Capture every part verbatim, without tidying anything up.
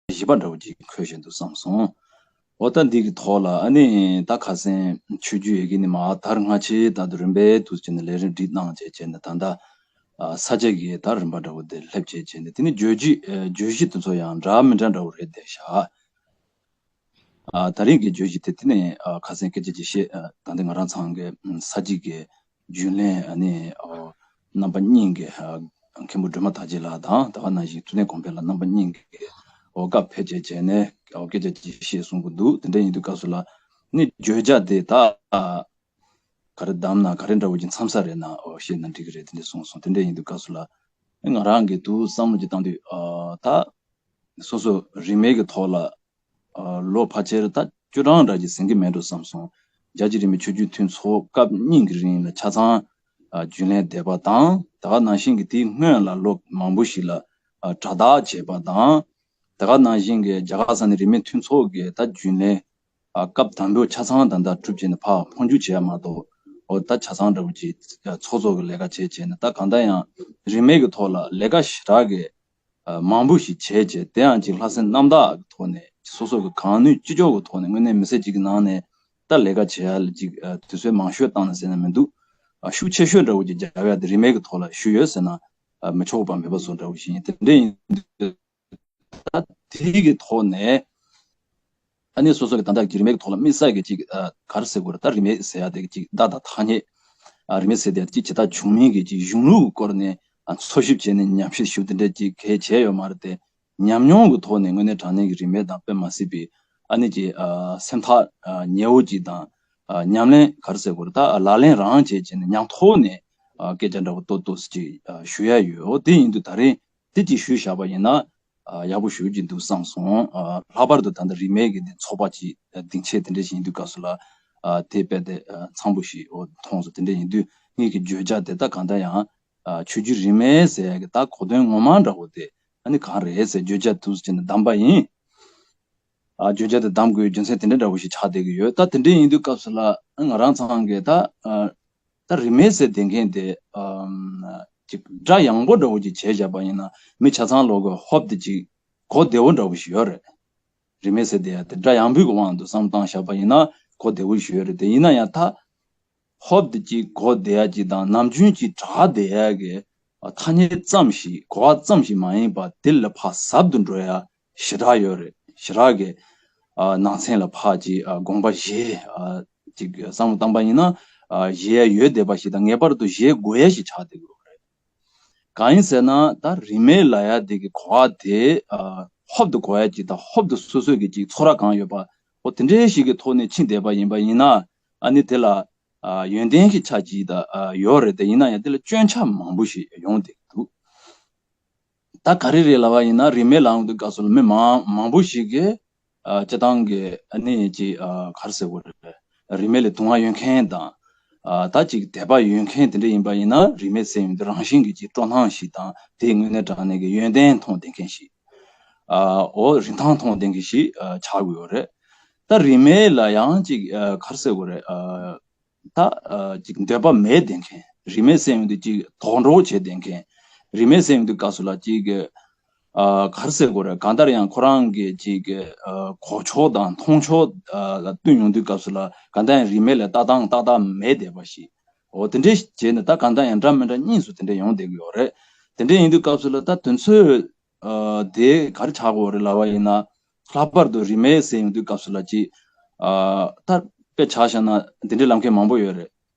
བཞི་པ་འདྲ་བོ་ཅིག་འཁོད་བཞིན་འདུག་བསམ་སོང་། འོ་ད་འདི་གི་ཐོག་ལ་ཨ་ནི་ད་ཁ་སང་ཆོས་བརྒྱུད་ཡི་གེ་ནས་མར་དར་སྔ་ཕྱི་ད་དུ་རིམ་པས་འདུག་བྱས་ནས་ལས་རིམ་སྒྲིག་གནང་བྱས་བྱས་ནས་ད་ལྟ་ས་བཅད་ཀྱི་ད་རིམ་པ་འདྲ་བོ་དེ་སླེབས་བྱས་བྱས་ནས་དེ་ནི་བརྗོད་གཞི་བརྗོད་གཞི་དེ་ཚོ་ཡང་འདྲ་མི་འདྲ་འདྲ་བོ་རེད་བསྡད་ཤག་ཨ། ད་རིང་གི་བརྗོད་གཞི་དེ་དེ་ནས་ཨ། ཁ་སང་སྐད་ཆ་ཅིག་བཤད་ཨ། ད་ལྟ་ང་རང་ཚང་གི་ས་བྱིའུ་གི་རྒྱུན་ལས་ཨ་ནི་ཨོ། རྣམ་པ་གཉིས་ཀྱི་ཨ། མཁན་པོ་སྒྲོལ་མ་དར་རྒྱས་ལགས་དང་ད་ག་ནང་བཞིན་ཐུབ་བསྟན་གོང་འཕེལ་ལགས་རྣམ་པ་གཉིས་ཀྱི་ཨོ་སྐབས་ཕལ་ཆེར་བྱས་ནས་ཨོ་སྐད་ཆ་ཅིག་བཤད་གསུང་གི་འདུག་དེ་འདྲ་ཡིན་དུས་སྐབས་སུ་ལ་ནི་བརྗོད་བྱ་དེ་ད་ག་རེ་བདམས་ན་ག་རེ་འདྲ་བོ་ཅིག་འཚམ་ས་རེད་ན་ཨོ་བཤད་ན་འགྲིག་གི་རེད་དེ་འདྲ་གསུངས་སོང་། དེ་འདྲ་ཡིན་དུས་སྐབས་སུ་ལ་ང་རང་གི་འདུག་བསམ་བློ་ཅིག་བཏང་དུས་ཨ། ད་སོ་སོ་རིས་མེད་ཀྱི་ཐོག་ལ། ལོ་ཕལ་ཆེར་ད་བཅུ་གྲངས་འདྲ་ཅིག་ཟིན་གྱི་མེད་འགྲོ་བསམ་སོང་། རྒྱ་ཆེའི་རིས་མེད་ཆོས་བརྒྱུད་མཐུན་ཚོགས་སྐབས་གཉིས་ཀྱི་རིང་ལ་ཆ་ཚང་རྒྱུན་ལས་བསྡད་པ་དང་ད་ག་ནང་བཞིན་གྱི་དེའི་སྔོན་ལ་ལོ་མང་པོ་ཞིག་ལ་དྲ་བདག་བྱས་པ་དང་ད་ག་ནང་བཞིན་གྱི་རྒྱ་གར་ས་གནས་རིས་མེད་མཐུན་ཚོགས་ཀྱི་ད་རྒྱུན་ལས་སྐབས་དང་པོ་ཆ་ཚང་ད་ལྟ་གྲུབ་བྱས་ནས་ཕར་འཕོ་འགྱུར་བྱས་ཡ་མ་གཏོགས་ཨོ་ད་ཆ་ཚང་འདྲ་བོ་ཅིག་ཚོགས་གཙོ་གི་ལས་ཀ་བྱས་བྱས་ནས་ད་གང་ལྟར་ཡང་རིས་མེད་ཀྱི་ཐོག་ལ་ལས་ཀ་ཞེ་དྲག་གི་མང་པོ་ཞིག་བྱས་བྱས་དེ་ཡང་ཅིག་ལྷ་སའི་རྣམ་དག་གི་ཐོག་ནས་སོ་སོ་གི་གང་ནུས་ཅི་ལྕོགས་ཀྱི་ཐོག་ནས་དངོས་གནས་མི་ཚེ་གཅིག་གི་ནང་ནས་ད་ལས་ཀ་བྱེད་ཡ་ལ་ཅིག་དུས་ཚོད་མང་ཤོས་བཏང་ན་ཟེར་ན་མི་འདུག་ཤུགས་ཆེ་ཤོས་འདྲ་བོ་ཅིག་རྒྱབ་ཡ་དེ་རིས་མེད་ཀྱི་ཐོག་ལ་ཞུས་ཡོད་ཟེར་ན་མི་ཆོག་པ་མེད་པ་བཟོ་འདྲ་བོ་ཞིག་ཡིན། དེ་འདྲ་ཡིན་དུས་ད་དེ་གི་ཐོག་ནས། ཨ་ནི་སོ་སོ་གི་ད་ལྟ་གི་རིས་མེད་ཀྱི་ཐོག་ལ་དམིགས་བསལ་གྱི་ཅིག་ཨ། ག་རེ་ཟེར་དགོས་རེད། ད་རིས་མེད་ཟེར་ཡ་དེ་གི་ཅིག་བརྡ་དང་ཐ་སྙད། ཨ། རིས་མེད་ཟེར་དེ་ཅིག་བྱེ་བྲག་བྱུང་མིན་གྱི་ཅིག་གཞུང་ལུགས་ཀྱི་སྐོར་ནས་ཨ། འཚོལ་ཞིབ་བྱས་ནས་ཉམས་ཞིབ་ཞུ་དེ་འདྲ་ཅིག་གལ་ཆེ་ཡོད་མ་རེད་དེ། ཉམས་མྱོང་གི་ཐོག་ནས་དངོས་གནས་དྲང་གནས་ཀྱི་རིས་མེད་དང་དཔེ་མ་སྲིད་པའི་ཨ་ནི་ཅིག་ཨ། སེམས་ཐག་ཨ། ཉེ་བོ་ཅིག་དང་ཨ། ཉམས་ལེན་ག་རེ་ཟེར་དགོས་རེད། ད་ཨ། ལག་ལེན་རང་བྱས་བྱས་ནས་ཉམས་ཐོག་ནས་ཨ། སྐད་ཆ་འདྲ་བོ་ཏོག་ཏོག་ཅིག་ཨ། ཞུ་ཡ་ཡོད། འོ་དེ་ཡིན་དུས་ད་རིང་། དེ་ཅིག་ཞུས་བཞག་པ་ཡིན་ན། ཨ། ཡག་པོ་ཞུ་གི་འདུག་བསམ་སོང་། ཨ། ལྷག་པར་དུ་ད་ལྟ་རིས་མེད་ཀྱི་འདི་ཚོགས་པ་ཅིག་སྡིངས་ཆས་དེ་འདྲ་ཞིག་ཡིན་དུས་སྐབས་སུ་ལ། ཨ། དེ་དཔེ་དེ་ཨ། འཚམ་པོ་ཞིག་འོ་མཐོང་སོང་། དེ་འདྲ་ཡིན་དུས་ངེད་ཀྱི་བརྗོད་བྱ་དེ་ད་གང་ལྟར་ཡང་ཨ། ཆོས་བརྒྱུད་རིས་མེད་ཟེར་ཡ་གི་ད་གོ་དོན་ངོ་མ་འདྲ་བོ་དེ་ཨ་ནི་གང་རེད་ཟེར་བརྗོད་བྱ་དུ་ཅིག་ནས་བདམས་པ་ཡིན། ཨ། བརྗོད་བྱ་དེ་བདམས་དགོས་རྒྱུ་མཚན་དེ་འདྲ་འདྲ་བོ་ཞིག་ཆགས་བསྡད་ཀྱི་ཡོད། ད་དེ་འདྲ་ཡིན་དུས་སྐབས་སུ་ལ་ང་རང་ཚང་གི་ད་ཨ། ད་རིས་མེད་ཟེར་བསྡད་མཁན་དེ་ཨམ། ཅིག་སྒྲ་ཡངས་པོ་འདྲ་བོ་ཅིག་བྱས་བཞག་པ་ཡིན་ན་མི་ཆ་ཚང་ལོག་གི་ཧོབ་དེ་ཅིག་གོ་བདེ་བོ་འདྲ་བོ་ཞིག་ཡོད་རེད། རིས་མེད་ཟེར་བསྡད་ཡ་དེ་སྒྲ་ཡངས་པོའི་གི་དབང་དུ་བསམ་བློ་བཏང་བཞག་པ་ཡིན་ན་གོ་བདེ་བོ་ཞིག་ཡོད་རེད་དེ། ཡིན་ན་ཡང་ད་ཧོབ་དེ་ཅིག་གོ་བདེ་ཡ་ཅིག་དང་ནམ་རྒྱུན་ཅིག་གྲགས་བསྡད་ཡ་གི་ཐ་སྙད་ཙམ་ཞིག་གོ་བ་ཙམ་ཞིག་མ་ཡིན་པ་དེ་ལ་ཕར་ཟབ་ཏུ་འགྲོ་ཡ། ཞེ་དྲག་ཡོད་རེད། ཞེ་དྲག་གི་ཨ། ནང་ཚན་ལ་ཕར་ཅིག་ཨ། དགོངས་པ་བཞེས་ཨ། ཅིག་བསམ་བློ་བཏང་པ་ཡིན་ན་ཨ། བཞེས་ཡ་ཡོད་བསྡད་པ་ཞིག་དང་ངེས་པར་དུ་བཞེས་དགོས་ཡ་ཞིག་ཆགས་བསྡད་ཀྱི་ཡོད་རེད། གང་ཡིན་ཟེར་ན་ད་རིས་མེད་ལབ་ཡ་དེ་གི་གོ་བ་དེ་ཨ། ཧོབ་ཏུ་གོ་ཡ་ཅིག་དང་ཧོབ་ཏུ་སོ་སོས་ཀྱི་ཅིག་ཚོར་བ་གང་ཡོད་པ་འོ་དེ་འདྲའི་ཞིག་གི་ཐོག་ནས་ཕྱིན་བསྡད་པ་ཡིན་པ་ཡིན་ན་ཨ་ནི་དེ་ལ་ཨ། ཡོན་ཏན་ཞིག་ཆགས་ཀྱི་ད་ཨ། ཡོད་རེད་དེ། ཡིན་ན་ཡང་དེ་ལ་སྐྱོན་ཆ་མང་པོ་ཞིག་ཡོང་བསྡད་ཀྱི་འདུག་ད་ག་རེ་རེད་ལབ་པ་ཡིན་ན་རིས་མེད་ལབ་ཡོང་དུས་སྐབས་སུ་ལ་མི་མང་མང་པོ་ཞིག་གིས་ཨ། སྤྱིར་བཏང་གི་ཨ་ནི་ཅིག་ཨ། ག་རེ་ཟེར་དགོས་རེད། རིས་མེད་ལ་དུང་བ་ཡོད་མཁན་དང་ཨ། ད་ཅིག་དད་པ་ཡོད་མཁན་དེ་འདྲ་ཡིན་པ་ཡིན་ན་རིས་མེད་ཟེར་ཡོང་དུས་རང་བཞིན་གྱི་ཅིག་སྤྲོ་སྣང་ཞིག་དང་དེ་དངོས་གནས་དྲང་གནས་ཀྱི་ཡོན་ཏན་མཐོང་བསྡད་མཁན་ཞིག་ཨ། འོ་རིན་ཐང་མཐོང་བསྡད་མཁན་ཞིག་ཨ། ཆགས་ཀྱི་ཡོད་རེད། ད་རིས་མེད་ལ་ཡང་ཅིག་ཨ། ག་རེ་ཟེར་དགོས་རེད། ཨ། ད་ཨ། ཅིག་འདོད་པ་མེད་བསྡད་མཁན། རིས་མེད་ཟེར་ཡོང་དུས་ཅིག་དོགས་འདྲོག་བྱས་བསྡད་མཁན། རིས་མེད་ཟེར་ཡོང་དུས་སྐབས་སུ་ལ་ཅིག་ཨ། ག་རེ་ཟེར་དགོས་རེད། གང་ལྟར་ཡང་ཁོ་རང་གི་ཅིག་ཨ། གོ་ཕྱོགས་དང་མཐོང་ཕྱོགས་ཨ། ལ་བསྟུན་ཡོང་དུས་སྐབས་སུ་ལ་གང་ལྟར་ཡང་རིས་མེད་ལ་ལྟ་སྟངས་ཏག་ཏག་མེད་བསྡད་པ་ཞིག་འོ་དེ་འདྲས་བྱས་ནས་ད་གང་ལྟར་ཡང་འདྲ་མི་འདྲ་གཉིས་སུ་དེ་འདྲས་ཡོང་བསྡད་ཀྱི་ཡོད་རེད། དེ་འདྲས་ཡིན་དུས་སྐབས་སུ་ལ་ད་དུས་ཚོད་ཨ། དེ་ག་རེ་ཆགས་ཀྱི་ཡོད་རེད་ལབ་པ་ཡིན་ན། ལྷག་པར་དུ་རིས་མེད་ཟེར་ཡོང་དུས་སྐབས་སུ་ལ་ཅིག་ཨ། ད་དཔེ་ཆ་བཞག་ན་འདི་འདྲའི་ལབ་མཁན་མང་པོ་ཡོད་རེད།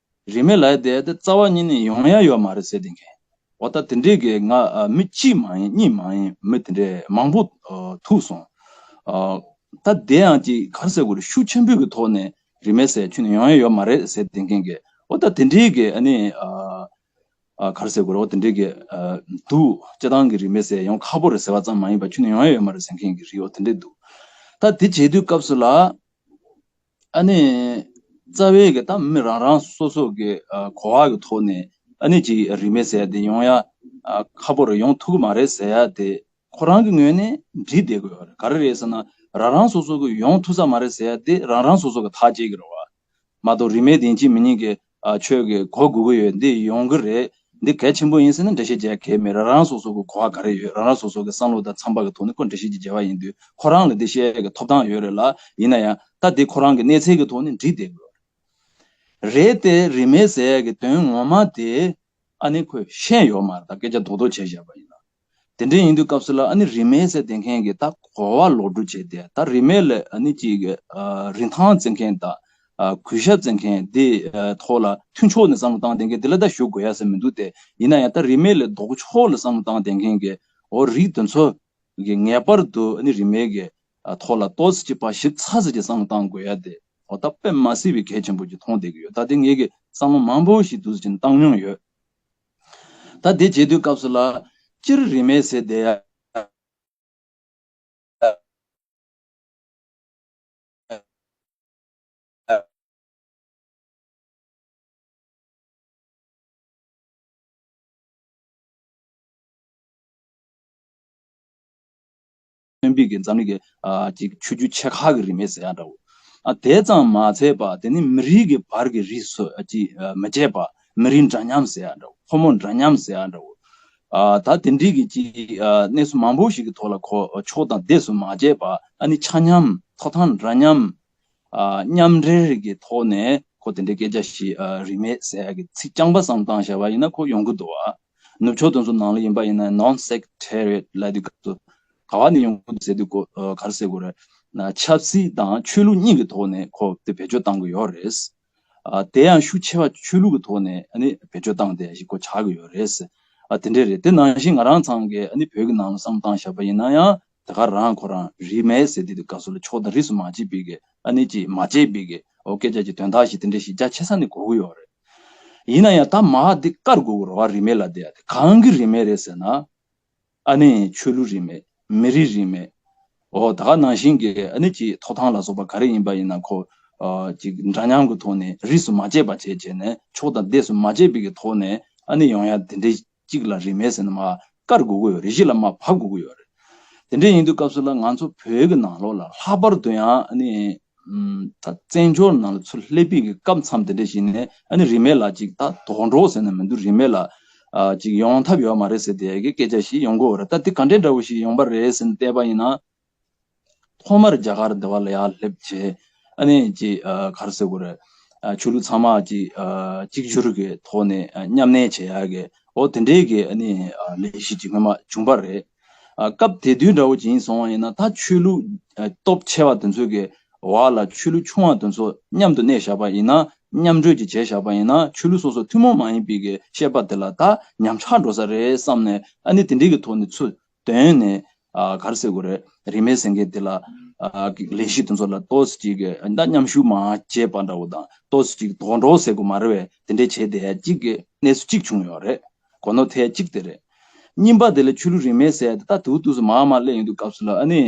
རིས་མེད་ལབ་ཡ་དེ་དེ་རྩ་བ་ཉིད་ནས་ཡོང་ཡ་ཡོད་མ་རེད་ཟེར་བསྡད་མཁན། འོ་ད་དེ་འདྲའི་གི་ང་ཨ། མི་གཅིག་མ་ཡིན་གཉིས་མ་ཡིན་མི་དེ་འདྲའི་མང་པོ་ཨ། ཐུག་སོང་། ཨ། ད་དེ་ཡང་ཅིག་ག་རེ་ཟེར་དགོས་རེད། ཤུགས་ཆེན་པོའི་གི་ཐོག་ནས་རིས་མེད་ཟེར་ཁྱོན་ནས་ཡོང་ཡ་ཡོད་མ་རེད་ཟེར་བསྡད་མཁན་གི་འོ་ད་དེ་འདྲའི་གི་ཨ་ནི་ཨ། ཨ། ག་རེ་ཟེར་དགོས་རེད། འོ་དེ་འདྲའི་གི་ཨ། འདུག་སྤྱིར་བཏང་གི་རིས་མེད་ཟེར་ཡོང་ཁག་པོ་རེད་ཟེར་བ་ཙམ་མ་ཡིན་པར་ཁྱོན་ནས་ཡོང་ཡ་ཡོད་མ་རེད་ཟེར་མཁན་གྱི་རིགས་འོ་དེ་འདྲས་འདུག་ད་དེ་བྱེད་དུས་སྐབས་སུ་ལ་ཨ་ནི་རྩ་བའི་གི་ད་མི་རང་རང་སོ་སོ་གི་ཨ། གོ་བ་གི་ཐོག་ནས་ཨ་ནི་ཅིག་རིས་མེད་ཟེར་ཡ་དེ་ཡོང་ཡ་ཨ། ཁག་པོ་རེད། ཡོང་ཐུབ་ཀྱི་མ་རེད་ཟེར་ཡ་དེ་ཁོ་རང་གི་ངོས་ནས་འགྲིག་བསྡད་དགོས་ཡོད་རེད། ག་རེ་རེད་ཟེར་ན་རང་རང་སོ་སོ་གི་ཡོང་ཐུབ་ས་མ་རེད་ཟེར་ཡ་དེ་རང་རང་སོ་སོ་གི་ཐག་བཅད་ཀྱི་རེད་བ། མ་གཏོགས་རིས་མེད་དེ་ཡིན་གཅིག་མིན་གཉིས་ཀྱི་ཨ། ཁྱོད་ཀྱིས་གོ་དགོས་ཀྱི་ཡོད། འདི་ཡོང་གི་རེད། འདི་གལ་ཆེན་པོ་ཡིན་ཟེར་ན་འགྲེལ་བཤད་རྒྱག་གལ་མེད། རང་རང་སོ་སོ་གི་གོ་བ་ག་རེ་ཡོད། རང་རང་སོ་སོ་གི་བསམ་བློ་དང་འཚམ་པ་གི་ཐོག་ནས་ཁོ་འགྲེལ་བཤད་ཅིག་རྒྱག་པ་ཡིན་དུས་ཁོ་རང་ལ་འདི་བཤད་ཡ་གི་ཐོབ་ཐང་ཡོད་རེད་ལ། ཡིན་ན་ཡང་ད་འདི་ཁོ་རང་གི་གནས་ཚད་ཀྱི་ཐོག་ནས་འགྲིག་བསྡད་དགོས་རེད། རེད་དེ་རིས་མེད་ཟེར་ཡ་གི་དོན་ངོ་མ་དེ་ཨ་ནི་ཁོས་ཤེས་ཡོད་མ་རེད། ད་སྐད་ཆ་རྡོག་རྡོག་བྱས་བཞག་པ་ཡིན་ན། དེ་འདྲ་ཡིན་དུས་སྐབས་སུ་ལ་ཨ་ནི་རིས་མེད་ཟེར་བསྡད་མཁན་གྱི་ད་གོ་བ་ལོག་སྒྲུབ་བྱས་ཏེ། ད་རིས་མེད་ལ་ཨ་ནི་ཅིག་ཨ་རིན་ཐང་བརྩི་མཁན་དང་ཨ་གུས་ཞབས་བརྩི་མཁན་དེ་ཨ་ཐོག་ལ་མཐུན་ཕྱོགས་ནས་བསམ་བློ་བཏང་བསྡད་མཁན་དེ་ལ་ད་ཞུ་དགོས་ཡ་ཟེར་མི་འདུག་སྟེ། ཡིན་ན་ཡང་ད་རིས་མེད་ལ་ལྡོག་ཕྱོགས་ལ་བསམ་བློ་བཏང་བསྡད་མཁན་གྱི་འོ་རིགས་དེ་ཚོ་གི་ངེས་པར་དུ་ཨ་ནི་རིས་མེད་ཀྱི་ཨ་ཐོག་ལ་ཏོག་ཙམ་ཅིག་ཕར་ཞིབ་ཚགས་ཚུད་ཀྱི་བསམ་བློ་བཏང་དགོས་ཡ་དེ་འོ་ད་དཔེ་མ་སྲིད་པའི་གལ་ཆེན་པོ་ཅིག་མཐོང་བསྡད་ཀྱི་ཡོད། ད་དེ་ངེད་ཀྱིས་བསམ་བློ་མང་པོ་ཞིག་འདུག་སེ་བྱས་ནས་བཏང་མྱོང་ཡོད། ད་དེ་བྱེད་དུས་སྐབས་སུ་ལ་སྤྱིར་རིས་མེད་ཟེར་བསྡད་ཡ། སྟོན་པའི་གི་འཛམ་གླིང་གི་ཨ་ཅིག་ཆོས་བརྒྱུད་ཆེ་ཁག་གི་རིས་མེད་ཟེར་ཡ་འདྲ་བོ། ཨ་དེ་ཙམ་མ་ཚད་པ་དེ་ནི་མི་རིགས་ཀྱི་བར་གྱི་རིས་སུ་ཨ་ཅིག་ཨ་མི་བཅད་པ། མི་རིགས་འདྲ་མཉམ་ཟེར་ཡ་འདྲ་བོ། ཕོ་མོ་འདྲ་མཉམ་ཟེར་ཡ་འདྲ་བོ། ཨ་ད་དེ་འདྲའི་གི་ཅིག་ཨ་གནས་ཚུལ་མང་པོ་ཞིག་གི་ཐོག་ལ་ཁོ་ཕྱོགས་དང་ལྡེ་སུ་མ་བཅད་པ། ཨ་ནི་ཆ་མཉམ་ཐོབ་ཐང་འདྲ་མཉམ། ཨ་མཉམ་འབྲེལ་གྱི་ཐོག་ནས་ཁོ་དེ་འདྲའི་སྐད་ཆ་ཞིག་ཨ་རིས་མེད་ཟེར་ཡ་གི་ཚིག་རྐྱང་པ་བསམ་བཏང་བཞག་པ་ཡིན་ན་ཁོ་ཡོང་གི་འདུག་བ། ནུབ་ཕྱོགས་དེ་ཚོ་ནང་ལ་ཡིན་པ་ཡིན་ན་non-sectarian ལབ་དུས་སྐབས་སུ་ག་བ་ནས་ཡོང་གི་འདུག་ཟེར་དུས་ཁོ་ཨ་ག་རེ་ཟེར་དགོས་རེད། ན་ཆབ་སྲིད་དང་ཆོས་ལུགས་གཉིས་ཀྱི་ཐོག་ནས་ཁོ་དེ་བེད་སྤྱོད་བཏང་གི་ཡོད་རེད། ཨ་དེ་ཡང་ཤུགས་ཆེ་བ་ཆོས་ལུགས་ཀྱི་ཐོག་ནས་ཨ་ནི་བེད་སྤྱོད་བཏང་བསྡད་ཡ་ཞིག་ཁོ་ཆགས་ཀྱི་ཡོད་རེད། ཨ་དེ་འདྲ་རེད། དེ་ནང་བཞིན་ང་རང་ཚང་གི་ཨ་ནི་བོད་ཀྱི་ནང་ལ་བསམ་བཏང་བཞག་པ་ཡིན་ན་ཡང་དེ་ག་རང་ཁོ་རང་རིས་མེད་ཟེར་དེ་དུས་སྐབས་སུ་ལ་ཕྱོགས་དང་རིས་སུ་མ་ཕྱེ་བའི་གི་ཨ་ནི་ཅིག་མ་བཅད་པའི་གི་འོ་སྐད་ཆ་ཅིག་དོན་དག་ཞིག་དེ་འདྲ་ཞིག་རྒྱ་ཆེ་ས་ནས་གོ་གི་ཡོད་རེད། ཡིན་ན་ཡང་ད་མ་འདི་བཀར་དགོས་ཀྱི་རེད་བ། རིས་མེད་ལབ་དེ་ཡ་དེ་གང་གི་རིས་མེད་རེད་ཟེར་ན། ཨ་ནི་ཆོས་ལུགས་རིས་མེད། མི་རིགས་རིས་མེད། འོ་ད་ག་ནང་བཞིན་གྱི་ཨ་ནི་ཅིག་ཐོབ་ཐང་ལ་སོགས་པ་ག་རེ་ཡིན་པ་ཡིན་ན་ཁོ་ཨ་ཅིག་འདྲ་མཉམ་གྱི་ཐོག་ནས་རིས་སུ་མ་ཕྱེ་བ་བྱས་བྱས་ནས་ཕྱོགས་དང་ལྡེ་སུ་མ་ཕྱེ་བའི་གི་ཐོག་ནས་ཨ་ནི་ཡོང་ཡ་དེ་འདྲའི་གཅིག་ལ་རིས་མེད་ཟེར་ནས་མར་བཀར་དགོས་ཀྱི་ཡོད་རེད། གཞི་ལ་མར་བབས་དགོས་ཀྱི་ཡོད་རེད། དེ་འདྲ་ཡིན་དུས་སྐབས་སུ་ལ་ང་ཚོ་བོད་ཀྱི་ནང་ལོགས་ལ་ལྷག་པར་དུ་ཡང་ཨ་ནི་ད་བཙན་བྱོལ་ནང་ལ་ཚུར་སླེབས་པའི་གི་སྐབས་མཚམས་དེ་འདྲ་ཞིག་ནས་ཨ་ནི་རིས་མེད་ལ་ཅིག་ད་དོགས་འགྲོ་ཟེར་ན་མི་འདུག་རིས་མེད་ལ་ཨ་ཅིག་ཡོང་ཐབས་ཡོད་མ་རེད་ཟེར་དེ་གི་སྐད་ཆ་ཞིག་ཡོང་གི་ཡོད་རེད། ད་དེ་ག་འདྲའི་འདྲ་བོ་ཞིག་ཡོང་པ་རེད་ཟེར་ནས་བལྟས་པ་ཡིན་ན། ཐོག་མར་རྒྱ་གར་འདི་བ་ལ་ཡར་སླེབས་བྱས། ཨ་ནི་ཅིག་ཨ་ག་རེ་ཟེར་དགོས་རེད། ཨ་ཆོས་ལུགས་ཚང་མ་ཅིག་ཨ་གཅིག་གྱུར་གྱི་ཐོག་ནས་ཨ་མཉམ་གནས་བྱེད་ཡག་གི་འོ་དེ་འདྲའི་གི་ཨ་ནི་ཨ་ལས་གཞི་ཅིག་སྔོན་མ་བྱུང་པ་རེད། ཨ་སྐབས་དེ་དུས་འདྲ་བོ་ཅིག་ཡིན་སོང་བ་ཡིན་ན་ད་ཆོས་ལུགས་ཨ་སྟོབས་ཆེ་བ་དེ་ཚོ་གི་བར་ལ་ཆོས་ལུགས་ཆུང་བ་དེ་ཚོ་མཉམ་དུ་གནས་བཞག་པ་ཡིན་ན། མཉམ་གྲོས་ཅིག་བྱས་བཞག་པ་ཡིན་ན་ཆོས་ལུགས་སོ་སོ་ཐུན་མོང་མ་ཡིན་པའི་གི་བཤད་པ་དེ་ལ་ད་ཉམས་ཆག་འགྲོ་ས་རེད་བསམ་ནས་ཨ་ནི་དེ་འདྲའི་གི་ཐོག་ནས་ཚུར་བཏོན་ནས། ཨ་ག་རེ་ཟེར་དགོས་རེད། རིས་མེད་ཟེར་མཁན་དེ་ལ་ཨ་ལས་གཞི་དེ་ཚོ་ལ་ཏོག་ཙམ་ཅིག་གི་ད་མཉམ་ཞུགས་མ་བྱས་པ་འདྲ་བོ་དང་ཏོག་ཙམ་ཅིག་དོགས་འགྲོ་ཟེར་དགོས་མ་རེད་པས། དེ་འདྲས་བྱས་བསྡད་ཡ་གཅིག་གི་གནས་ཚུལ་གཅིག་བྱུང་ཡོད་རེད། གོ་ནོར་ཐེབས་ཡ་གཅིག་དེ་རེད། གཉིས་པ་དེ་ལ་ཆོས་ལུགས་རིས་མེད་ཟེར་ཡ་དེ་ད་དུས་དུས་སུ་མར་མར་སླེབས་ཡོང་དུས་སྐབས་སུ་ལ་ཨ་ནི་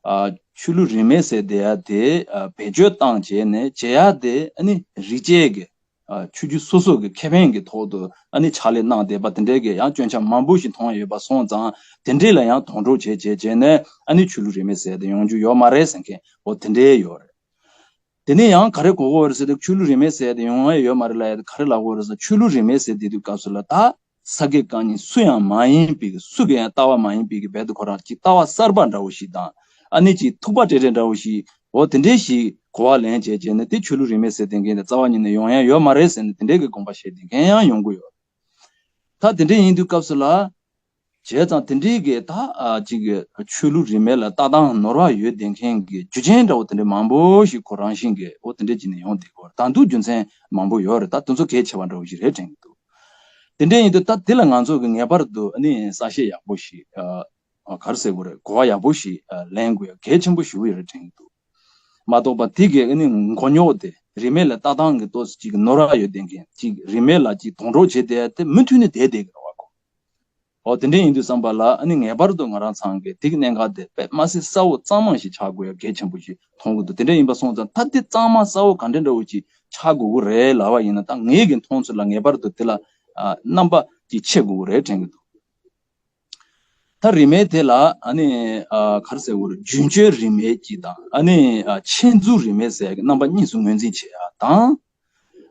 ཨ་ཆོས་ལུགས་རིས་མེད་ཟེར་བསྡད་ཡ་དེ་ཨ་བེད་སྤྱོད་བཏང་བྱས་ནས་བྱེད་ཡ་དེ་ཨ་ནི་རིགས་བཅད་ཀྱི། ཨ་ཆོས་བརྒྱུད་སོ་སོ་གི་ཁེ་ཕན་གྱི་ཐོག་ཏུ་ཨ་ནི་ཕྱག་ལས་གནང་བསྡད་པ་དེ་འདྲའི་གི་ཡང་སྐྱོན་ཆ་མང་པོ་ཞིག་མཐོང་ཡོད་པ་སོང་ཙང་། དེ་འདྲའི་ལ་ཡང་དོགས་འགྲོ་བྱས་བྱས་བྱས་ནས་ཨ་ནི་ཆོས་ལུགས་རིས་མེད་ཟེར་དེ་ཡོང་རྒྱུ་ཡོད་མ་རེད་ཟེར་མཁན་འོ་དེ་འདྲའི་ཡོད་རེད། དེ་ནས་ཡང་ག་རེ་གོ་གོ་རེད་ཟེར་དུས་ཆོས་ལུགས་རིས་མེད་ཟེར་དེ་ཡོང་ཡ་ཡོད་མ་རེད་ལབ་ཡ་དེ་ག་རེ་ལབ་གོ་རེད་ཟེར། ཆོས་ལུགས་རིས་མེད་ཟེར་དེ་དུས་སྐབས་སུ་ལ་ད་ས་དགེ་བཀའ་རྙིང་སུ་ཡང་མ་ཡིན་པའི་གི་སུ་གི་ཡང་ལྟ་བ་མ་ཡིན་པའི་གི་རྦད་དེ་ཁོ་རང་ཅིག་ལྟ་བ་གསར་པ་འདྲ་བོ་ཞིག་དང་ཨ་ནི་ཅིག་ཐུག་པ་སྤྲད་སྤྲད་འདྲ་བོ་ཞིག་འོ་དེ་འདྲའི་ཞིག་གོ་བ་ལེན་བྱས་བྱས་ནས་དེ་ཆོས་ལུགས་རིས་མེད་ཟེར་བསྡད་མཁན་དེ་རྩ་བ་ཉིད་ནས་ཡོང་ཡ་ཡོད་མ་རེད་ཟེར་ནས་དེ་འདྲའི་གི་དགོངས་པ་བཞེས་བསྡད་མཁན་ཡང་ཡོང་གི་ཡོད། ད་དེ་འདྲ་ཡིན་དུས་སྐབས་སུ་ལ། བྱས་ཙང་དེ་འདྲའི་གི་ད་ཨ་ཅིག་གི་ཆོས་ལུགས་རིས་མེད་ལ་ལྟ་སྟངས་ནོར་བ་ཡོད་བསྡད་མཁན་གི་རྒྱུ་རྐྱེན་འདྲ་བོ་དེ་འདྲ་མང་པོ་ཞིག་ཁོ་རང་བཞིན་གི་འོ་དེ་འདྲ་ཅིག་ནས་ཡོང་བསྡད་ཀྱི་ཡོད་རེད། ད་འདུག་རྒྱུ་མཚན་མང་པོ་ཡོད་རེད། ད་དེ་ཚོ་གལ་ཆེ་བ་འདྲ་བོ་ཞིག་རེད་དྲན་གྱི་འདུག་དེ་འདྲ་ཡིན་དུས་ད་དེ་ལ་ང་ཚོ་གི་ངེས་པར་དུ་ཨ་ནི་གསལ་བཤད་ཡག་པོ་ཞིག་ཨ་ག་རེ་ཟེར་དགོས་རེད། གོ་བ་ཡག་པོ་ཞིག་ཨ་ལེན་དགོས་ཡ་གལ་ཆེན་པོ་ཞེ་པོ་ཡོད་རེད་དྲན་གྱི་འདུག་མ་གཏོགས་པ་དེ་གའི་ཨ་ནི་མགོ་རྙོག་དེ་རིས་མེད་ལ་ལྟ་སྟངས་ཀྱི་ཏོག་ཙམ་ཅིག་ནོར་བ་ཡོད་བསྡད་མཁན་ཅིག་རིས་མེད་ལ་ཅིག་དོགས་འགྲོ་བྱེད་བསྡད་ཡ་དེ་མུ་མཐུད་ནས་བསྡད་བསྡད་ཀྱི་རེད་བ་ཁོ། འོ་དེ་འདྲ་ཡིན་དུས་ཙམ་པ་ལ་ཨ་ནི་ངེས་པར་དུ་ང་རང་ཚང་གི་དེ་གི་གནད་འགག་དེ་དཔེ་མ་སྲིད་གསལ་བོ་གཙང་མ་ཞིག་ཆགས་དགོས་ཡ་གལ་ཆེན་པོ་ཞིག་མཐོང་གི་འདུག་དེ་འདྲ་ཡིན་པ་སོང་ཙང་ད་དེ་གཙང་མ་གསལ་བོ་ག་འདྲ་འདྲ་བོ་ཅིག་ཆགས་དགོས་ཀྱི་རེད་ལབ་པ་ཡིན་ན། ད་ངེད་ཀྱི་མཐོང་ཚུལ་ལ་ངེས་པར་དུ་དེ་ལ་ཨ་རྣམ་པ་ཅིག་ཕྱེ་དགོས་ཀྱི་རེད་དྲན་གྱི་འདུག་ད་རིས་མེད་དེ་ལ་ཨ་ནི་ཨ་ག་རེ་ཟེར་དགོས་རེད། རྒྱུན་གཅོད་རིས་མེད་ཅིག་དང་ཨ་ནི་ཨ་ཆེད་འཛུགས་རིས་མེད་ཟེར་ཡ་གི་རྣམ་པ་གཉིས་སུ་ངོས་འཛིན་བྱེད་ཡ་དང་།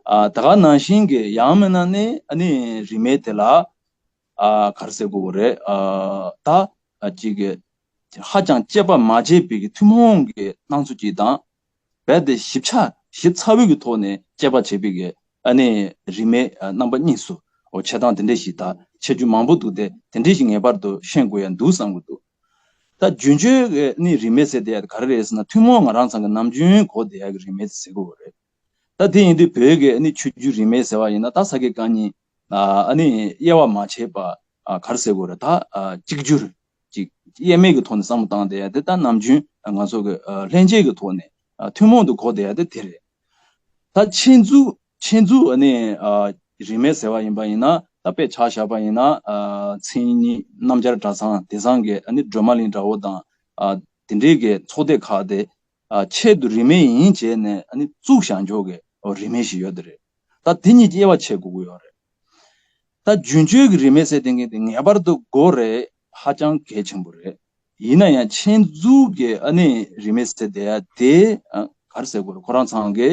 ཨ་ད་ག་ནང་བཞིན་གྱི་ཡང་མིན་ན་ནི་ཨ་ནི་རིས་མེད་དེ་ལ་ཨ་ག་རེ་ཟེར་དགོས་རེད། ཨ་ད་ཨ་ཅིག་གི་ཧ་ཅང་དཔྱད་པ་མ་བྱས་པའི་གི་ཐུན་མོང་གི་སྣང་ཚུལ་ཅིག་དང་། རྦད་དེ་ཞིབ་ཆ་ཞིབ་ཚགས་པོའི་གི་ཐོག་ནས་དཔྱད་པ་བྱེད་པའི་གི་ཨ་ནི་རིས་མེད་ཨ་རྣམ་པ་གཉིས་སུ་འོ་ཕྱེ་སྟངས་དེ་འདྲ་ཞིག་དང་ཕྱེ་རྒྱུ་མང་པོ་འདུག་སྟེ། དེ་འདྲ་ཞིག་ངེས་པར་དུ་ཤེས་དགོས་ཡ་འདུག་བསམ་གི་འདུག་ད་རྒྱུན་སྤྱོད་ཀྱི་ནི་རིས་མེད་ཟེར་དེ་ག་རེ་རེད་ཟེར་ན། ཐུན་མོང་ང་རང་ཚང་གི་ནམ་རྒྱུན་གོ་བསྡད་ཡ་གི་རིས་མེད་ཟེར་གོ་རེད། ད་དེ་ཡིན་དུས་བོད་ཀྱི་ནི་ཆོས་བརྒྱུད་རིས་མེད་ཟེར་བ་ཡིན་ན། ད་ས་དགེ་བཀའ་རྙིང་ཨ་ནི་དབྱེ་བ་མ་ཕྱེ་བ་ག་རེ་ཟེར་གོ་རེད། ད་གཅིག་གྱུར་ཅིག་དབྱེར་མེད་ཀྱི་ཐོག་ནས་བསམ་བློ་བཏང་བསྡད་ཡ་དེ་ད་ནམ་རྒྱུན་ང་ཚོ་གི་ལྷན་སྐྱེས་ཀྱི་ཐོག་ནས་ཐུན་མོང་དུ་གོ་བསྡད་ཡ་དེ་དེ་རེད། ད་ཆེད་འཛུགས་ཆེད་འཛུགས་ནི་རིས་མེད་ཟེར་བ་ཡིན་པ་ཡིན་ན། ད་དཔེ་ཆ་བཞག་པ་ཡིན་ན། མཚན་ཉིད་སྣམ་སྦྱར་གྲྭ་ཚང་དེང་སང་གི་ནི་སྒྲོལ་མ་གླིང་འདྲ་བོ་དང་། དེ་འདྲའི་གི་ཚོགས་སྡེ་ཁག་དེ་ཆེད་དུ་རིས་མེད་ཡིན་བྱས་ནས་ནི་བཙུགས་བཞག་འཇོག་གི་རིས་མེད་ཞིག་ཡོད་དེ་རེད། ད་དེ་གཉིས་ཀྱི་དབྱེ་བ་ཕྱེ་དགོས་ཀྱི་ཡོད་རེད། ད་རྒྱུན་སྤྱོད་ཀྱི་རིས་མེད་ཟེར་དེ་གི་དེ་ངེས་པར་དུ་དགོས་རེད། ཧ་ཅང་གལ་ཆེན་པོ་རེད། ཡིན་ན་ཡང་ཆེད་འཛུགས་ཀྱི་ཨ་ནི་རིས་མེད་ཟེར་དེ་ཡ་དེ་ག་རེ་ཟེར་དགོས་རེད། ཁོ་རང་ཚང་གི་